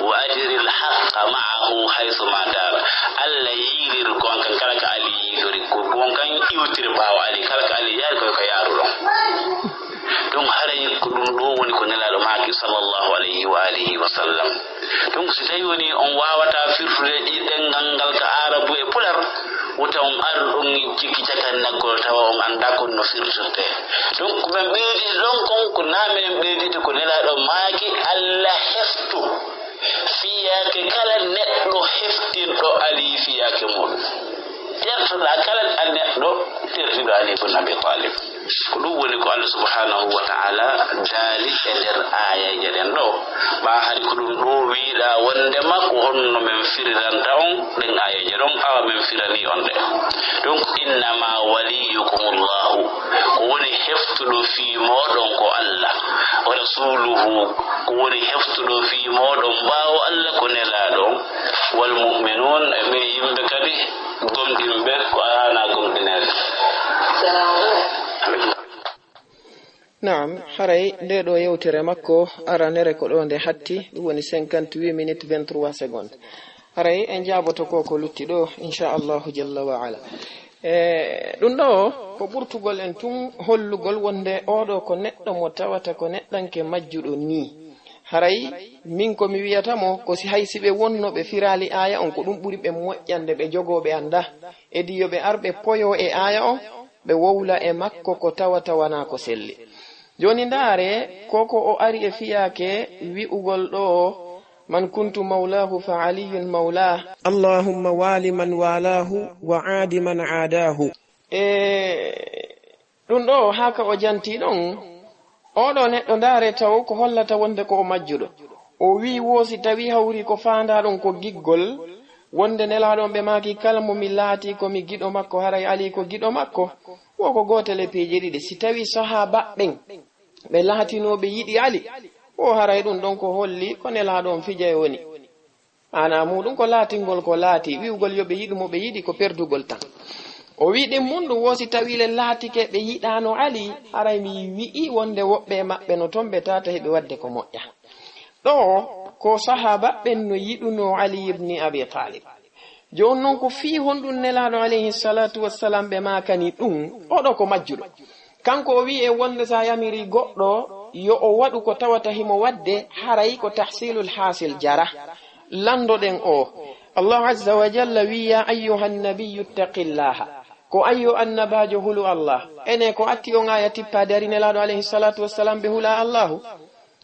Wa ajril haqqa ma'ahu haythu ma dara. Allah yiilir gonka kala ka Ali yiilori, ko gonka iwtiri ɓaawo Ali, kala ka Ali yaari ko ko yaaruɗon. Ɗum haray ko ɗum ɗo woni ko Nelaaɗo maaki sallallahu alayhi wa alihi wa sallam. Donc si tawi woni on waawata firtude ɗi ɗenngal ngal ka Aarabu e Pular, wota on ar on jikki cakan naggol tawa on anndaa kon no firtirte. Donc ko men ɓeydi ɗon kon ko naa menen ɓeydide ko Nelaaɗo maaki Allah heftu fiyaake kala neɗɗo heftinɗo Ali fiyaake muɗum. Tertoɗaa kala a neɗɗo tertiɗo Ali ibn Abi Talib. Ko ɗum woni ko Allah subhanahu wa ta'ala daali e nder aayeeje ɗen ɗo. Ɓaa hari ko ɗum ɗo wiiɗaa wondema ko honno men firiranta on ɗen aayeeje ɗon, awa men firanii on ɗe. Donc, innama waliyukumullahu, ko woni heftuɗo fii mooɗon ko Allah, wa rasuluhu, ko woni heftuɗo fii mooɗon ɓaawo Allah ko Nelaaɗo on, wal mu'minun, e ɓe yimɓe kadi gomɗinɓe ko haana gomɗineede. Naam, haray nde ɗo yewtere makko aranere ko ɗo nde hatti, ɗum woni cinquante-huit minutes vingt-trois secondes. Haray en jaaboto ko ko lutti ɗo, inchallahu jalla wa ala. E ɗum ɗo ko ɓurtugol en tun hollugol wonde oɗo ko neɗɗo mo tawata ko neɗɗanke majjuɗo nii. Haray min ko mi wiyata mo ko si hay si ɓe wonno ɓe firaali aaya on, ko ɗum ɓuri ɓe moƴƴande ɓe jogoo ɓe annda. Edi yo ɓe ar ɓe poyo e aaya on, ɓe wowla e makko ko tawata wanaa ko selli. Jooni ndaare, ko ko o ari e fiyaake wi'ugol ɗo, "Man kuntu mawlaahu fa Aliyun mawlaah." Allahumma wali man walaahu wa aadi man aadaahu. E ɗum ɗo, haa ka o jantii ɗon, oɗo neɗɗo ndaare taw ko hollata wonde ko o majjuɗo. O wi'i wo si tawi hawri ko faandaa ɗon ko giggol, wonde Nelaaɗo on ɓe maaki kala mo mi laati ko mi giɗo makko, haray Ali ko giɗo makko, wo ko gootel e piiji ɗiɗi. Si tawi sahaaba ɓen ɓe laatinoo ɓe yiɗi Ali, wo haray ɗum ɗon ko holli ko Nelaaɗo on fijay woni. Maanaa muuɗum ko laatingol ko laati, wi'ugol yo ɓe yiɗu mo ɓe yiɗi ko perdugol tan. O wi'i ɗin mun ɗum wo si tawi le laatike ɓe yiɗaano Ali, haray mi wi'i wonde woɓɓe e maɓɓe no ton ɓe tata heɓi waɗde ko moƴƴa. Ɗo ko sahaaba ɓen no yiɗunoo Ali ibni Abi Talib. Jooni non ko fii honɗum Nelaaɗo alayhi salatu wassalam ɓe maakani ɗum, oɗo ko majjuɗo. Kanko o wi'i e wonde sa yamiri goɗɗo yo o waɗu ko tawata himo waɗde, haray ko tahsilul hasil jara. Landoɗen o, Allahu azza wa jalla wi'i, "Ya ayyuhan nabiyyu ittaqillaha." Ko ayyo annabaajo hulu Allah. Ene ko atti on aya tippaade ari Nelaaɗo alayhi salatu wassalam ɓe hula Allahu.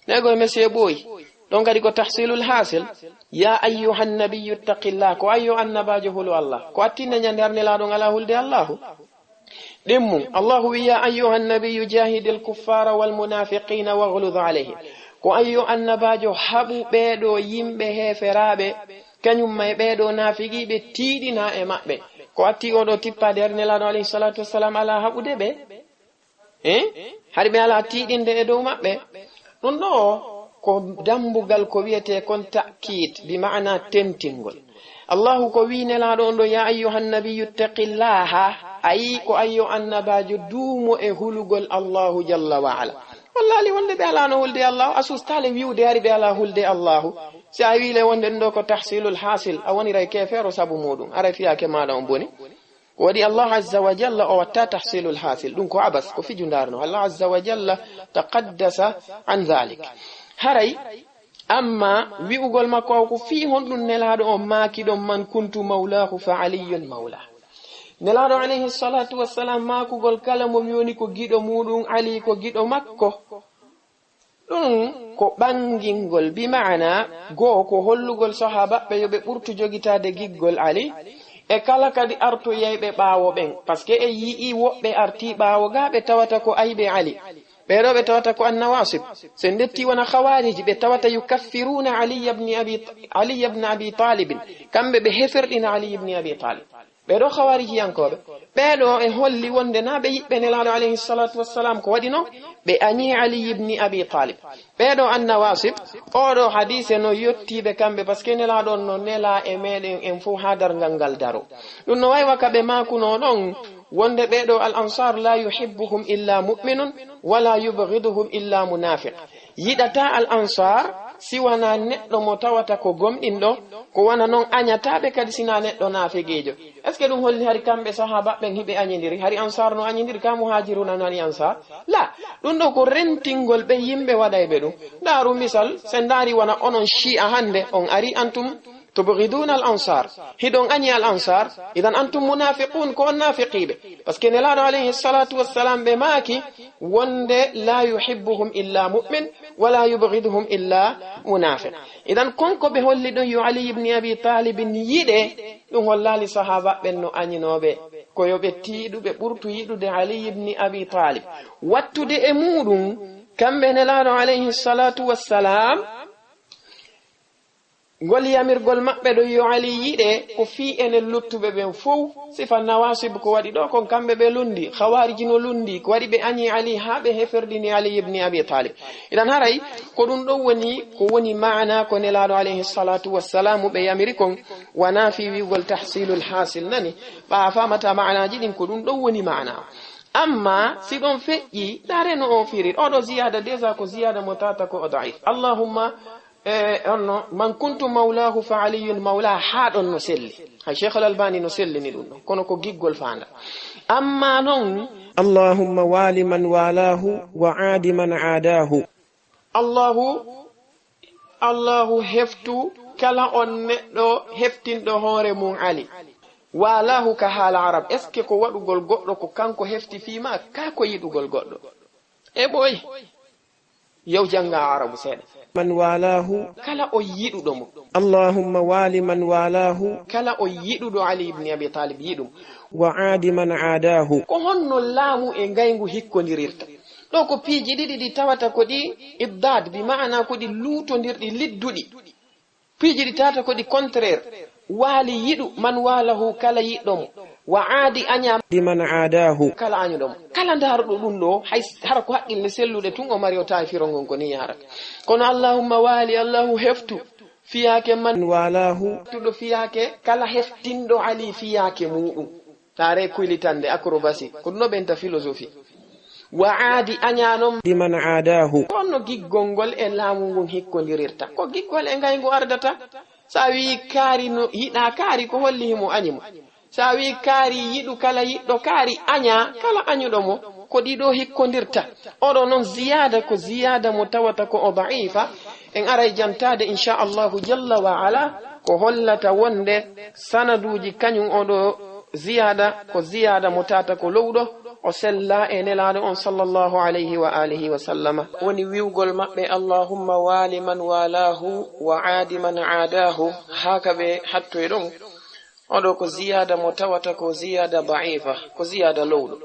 Nego e monsieur ɓooyi. Ɗon kadi ko tahsilul hasil. Ya ayyuhan nabiyyu ittaqillah. Ko ayyo annabaajo hulu Allah. Ko attinne ñande ar Nelaaɗo on ala hulde Allahu. Ɗimmu, Allahu wi, "Ya ayyuhan nabiyyu jahidil kuffara wal munafiqina waghluz alayhim." Ko ayyo annabaajo haɓu ɓeeɗo yimɓe heeferaaɓe, kañum ma e ɓeeɗo naafiqiiɓe tiiɗina e maɓɓe. Ko atti oɗo tippaade ar Nelaaɗo alayhi salatu wassalam ala haɓude ɓe. Eh? Hari ɓe ala tiiɗinde e dow maɓɓe. Ɗum ɗo ko dambugal ko wiyetee kon ta'kiid, bi ma'ana tentingol. Allahu ko wi Nelaaɗo on ɗo, "Ya ayyuhan nabiyyu ittaqillaha." Ayi ko ayyo annabaajo duumo e hulugol Allahu jalla wa ala. Wallahi wonde ɓe alano hulde Allahu, a sustaale wi'ude hari ɓe ala hulde Allahu. Si a wi'le wonde ɗum ɗo ko tahsilul hasil, a woniray keefeero sabu muɗum. Aray fiyaake maaɗa on boni. Ko waɗi Allah azza wa jalla o watta tahsilul hasil. Ɗum ko abas, ko fiju ndarno. Allah azza wa jalla taqaddasa an dhalik. Haray, amma wi'ugol makko o ko fii honɗum Nelaaɗo on maaki ɗon, "Man kuntu mawlahu fa Aliyyun mawla." Nelaaɗo alayhi salatu wassalam maakugol kala mo mi woni ko giɗo muɗum, Ali ko giɗo makko. Ɗum ko ɓangingol, bi ma'ana goo ko hollugol sahabaɓe yo ɓe ɓurtu jogitaade giggol Ali, e kala kadi artoyayɓe ɓaawo ɓen. Parce que e yi'i woɓɓe arti ɓaawo ga ɓe tawata ko ayɓe Ali. Ɓeeɗo ɓe tawata ko annawasib. So en ndetti wona khawariji, ɓe tawata yukaffiruna Ali ibn Abi, Ali ibn Abi Talib. Kamɓe ɓe heferɗina Ali ibn Abi Talib. Ɓeeɗo khawarijiyankooɓe, ɓeeɗo e holli wonde na ɓe yiɓɓe Nelaaɗo alayhi salatu wassalam. Ko waɗi non ɓe añi Ali ibn Abi Talib. Ɓeeɗo annawasib, oɗo hadise no yottiɓe kamɓe, parce que Nelaaɗo on no nela e meɗen en fof ha darngal ngal daro. Ɗum no waywa ka ɓe makuno ɗon wonde ɓeeɗo al ansar la yuhibbuhum illa mu'minun, wala yubghiduhum illa munafiq. Yiɗata al ansar si wona neɗɗo mo tawata ko gomɗinɗo, ko wona non añataɓe kadi sina neɗɗo naafiqiijo. Est ce que ɗum holli hari kamɓe sahabaɓe ɓen hiɓe añidiri? Hari ansar no añidiri ka muhajiruna no añi ansar? La, ɗum ɗo ko rentingol ɓe yimɓe waɗayɓe ɗum. Ndaaru misal, sen ndaari wona onon Shi'a hannde, on ari antum tubghiduna al ansar. Hiɗon añi al ansar, idan antum munafiqun, ko on naafiqiiɓe. Parce que Nelaaɗo alayhi salatu wassalam ɓe maaki wonde la yuhibbuhum illa mu'min, wala yubghiduhum illa munafiq. Idan kon ko ɓe holli ɗon yo Ali ibn Abi Talib yiɗe, ɗum hollaali sahabaɓe ɓen no añinooɓe. Ko yo ɓe tiiɗu, ɓe ɓurtu yiɗude Ali ibn Abi Talib. Wattude e muɗum, kamɓe Nelaaɗo alayhi salatu wassalam, ngol yamirgol maɓɓe ɗo yo Ali yiɗe, ko fii enen luttuɓe ɓen fow. Sifa nawasib ko waɗi ɗo kon kamɓe ɓe lundi, khawariji no lundi, ko waɗi ɓe añi Ali haa ɓe heferɗini Ali ibn Abi Talib. Idan haray ko ɗum ɗon woni, ko woni maana ko Nelaaɗo alayhi salatu wassalamu ɓe yamiri kon, wana fii wi'ugol tahsilul hasil nani, ɓa a famata maanaaji ɗin ko ɗum ɗon woni maana. Amma si ɗon feƴƴi, dare no o firi, oɗo ziyada déjà ko ziyada mo tata ko o da'if. Allahumma E, onno, "Man kuntu mawlahu fa Aliyun mawla," haa ɗon no selli. Hay Cheikh Al Albani no sellini ɗum ɗon, kono ko giggol faanda. Amma non, "Allahumma wali man walahu wa aadi man aadahu." Allahu, Allahu heftu kala on neɗɗo heftinɗo hoore mum Ali. Walahu ka haala Arab, est ce que ko waɗugol goɗɗo ko kanko hefti fii ma, ka ko yiɗugol goɗɗo? E ɓoy. Yow jannga Arabu seeɗa. Man walahu. Kala o yiɗuɗo mo. Allahumma wali man walahu. Kala o yiɗuɗo Ali ibn Abi Talib yiɗum. Wa aadi man aadahu. Ko honno laamu e ngayngu hikkondirirta? Ɗo ko piiji ɗiɗi ɗi tawata ko ɗi iddad, bi ma'ana ko ɗi luutondirɗi, lidduɗi. Piiji ɗi tata ko ɗi contraire. Waali yiɗu man walahu kala yiɗɗo mo. Wa aadi aña. Di man aadahu. Kala añuɗo mo. Kala ndaaruɗo ɗum ɗo, hay s-, hara ko haqqille selluɗe tun o mari o tawi firongon ko ni yaharata. Kono Allahumma waali, Allahu heftu. Fiyaake man. Walahu. Tuɗo fiyaake kala heftinɗo Ali fiyaake muɗum. Taare kuylitande, acrobatie, ko ɗum o ɓenta philosophie. Wa aadi aña non. Di man aadahu. Ko honno giggol ngol e laamu ngun hikkondirirta? Ko giggol e ngayngu ardata. Sa wi kaari no yiɗa kaari, ko holli himo añi mo? Sa wi kaari yiɗu kala yiɗɗo kaari, aña kala añuɗo mo, ko ɗiɗo hikkondirta. Oɗo non ziyaada ko ziyaada mo tawata ko o da'ifa. En aray jantaade, inchallahu jalla wa ala, ko hollata wonde sanaduuji kañum oɗo Ziyaada ko ziyaada mo tata ko lowɗo, o sella e Nelaaɗo on sallallahu alayhi wa alihi wa sallama. Woni wi'ugol maɓɓe, "Allahumma waali man walaahu wa aadi man aadaahu." Haa ka ɓe hattoy ɗon. Oɗo ko ziyaada mo tawata ko ziyaada da'ifa, ko ziyaada lowɗo.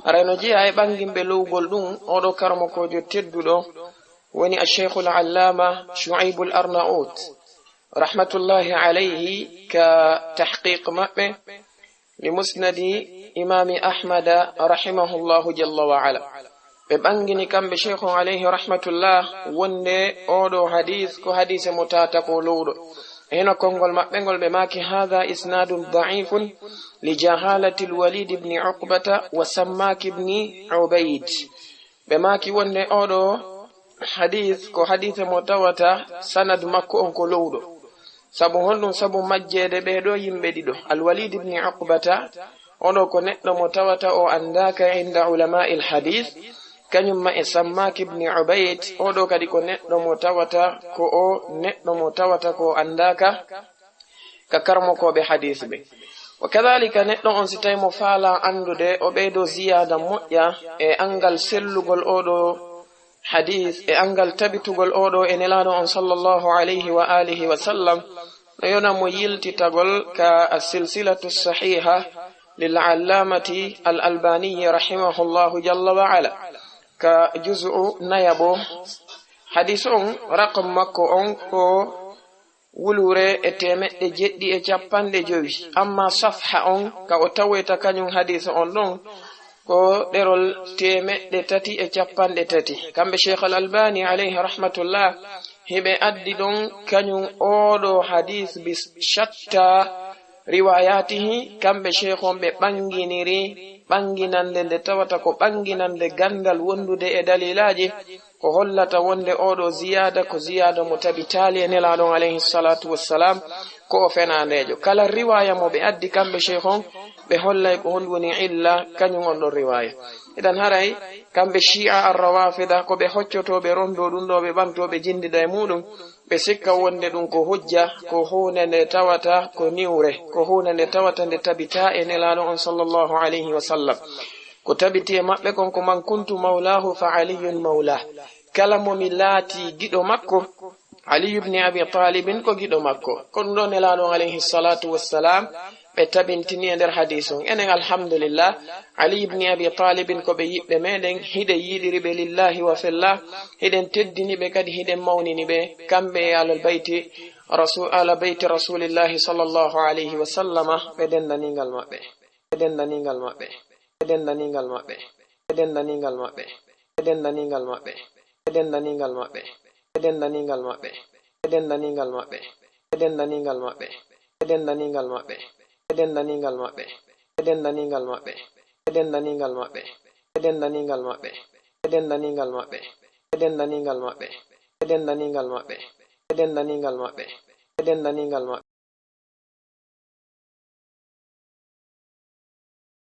Haray no jeyaa e ɓanginɓe lowgol ɗum, oɗo karamokoojo tedduɗo woni Ash-Shaykhul Allaama Shu'aybul Arnaut, rahmatullahi alayhi, ka tahqiq maɓɓe li Musnadi Imaami Ahmada, rahimahullahu jalla wa ala. Ɓe ɓangini kamɓe Shaykhun alayhi rahmatullah wonde oɗo hadis ko hadise mo tata ko lowɗo. E hino konngol maɓɓe ngol ɓe maaki, "Hadha isnadun da'ifun li jahalati al-Walid ibn Uqbata wa Sammak ibn Ubayd." Ɓe maaki wonde oɗo hadis ko hadise mo tawata sanad makko on ko lowɗo. Sabu honɗum? Sabu majjeede ɓee ɗoo yimɓe ɗiɗo, Al-Walid ibn Uqbata, oɗo ko neɗɗo mo tawata o anndaaka inda ulama'il hadith, kañum ma e Sammak ibn Ubayd, oɗo kadi ko neɗɗo mo tawata ko o neɗɗo mo tawata ko o anndaaka ka karamokooɓe hadith ɓe. Wa kadhalika, neɗɗo on, si tawi mo faala anndude, o ɓeydo ziyaada moƴƴa e anngal sellugol oɗo hadith e anngal tabitugol oɗo e Nelaaɗo on sallallahu alayhi wa alihi wa sallam, no yona mo yiltitagol ka as-silsilatu sahiha lil allamati al albani rahimahullahu jalla wa ala, ka juz'u nayaɓo. Hadis on, raqam makko on ko wulure e teemeɗɗe jeɗɗi e capanɗe jowi. Amma safha on, ka o tawoyta kañum hadisa on ɗon, ko ɗerol teemeɗɗe tati e capanɗe tati. Kamɓe Cheikh Al Albani alayhi rahmatullah, hiɓe addi ɗon kañum oɗo hadis bi shatta riwayatihi, kamɓe Cheikh on ɓe ɓanginiri, ɓanginande nde tawata ko ɓanginande gandal wondude e dalilaji, ko hollata wonde oɗo ziyaada ko ziyaada mo tabitaali e Nelaaɗo on alayhi salatu wassalam, ko o fenandeejo. Kala riwaya mo ɓe addi kamɓe Cheikh on, ɓe hollay ko honɗum woni illa kañum on ɗon riwaya. Idan haray kamɓe Shi'a ar-Rawafida ko ɓe hoccotooɓe rondo ɗum ɗo, ɓe ɓantoo ɓe jindida e muɗum, ɓe sikka wonde ɗum ko hujja, ko huunde nde tawata ko niwre, ko huunde nde tawata nde tabita e Nelaaɗo on sallallahu alayhi wa sallam. Ko tabiti e maɓɓe kon ko, "Man kuntu mawlahu fa Aliyun mawlah." Kala mo mi laati giɗo makko, Ali ibn Abi Talibin ko giɗo makko. Ko ɗum ɗo Nelaaɗo on alayhi salatu wassalam ɓe tabintini e nder hadis on. Enen, alhamdulillah, Ali ibn Abi Talibin ko ɓe yiɓɓe meɗen, hiɗen yiɗiri ɓe lillahi wa fillah, hiɗen teddini ɓe kadi, hiɗen mawnini ɓe, kamɓe e alal bayti rasul, ala bayti rasulillahi sallallahu alayhi wa sallama, ɓe dendaningal maɓɓe. Ɓe dendaningal maɓɓe. Ɓe dendaningal maɓɓe. Ɓe dendaningal maɓɓe. Ɓe dendaningal maɓɓe. Ɓe dendaningal maɓɓe.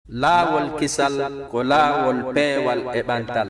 Laawol kisal ko laawol peewal e ɓantal.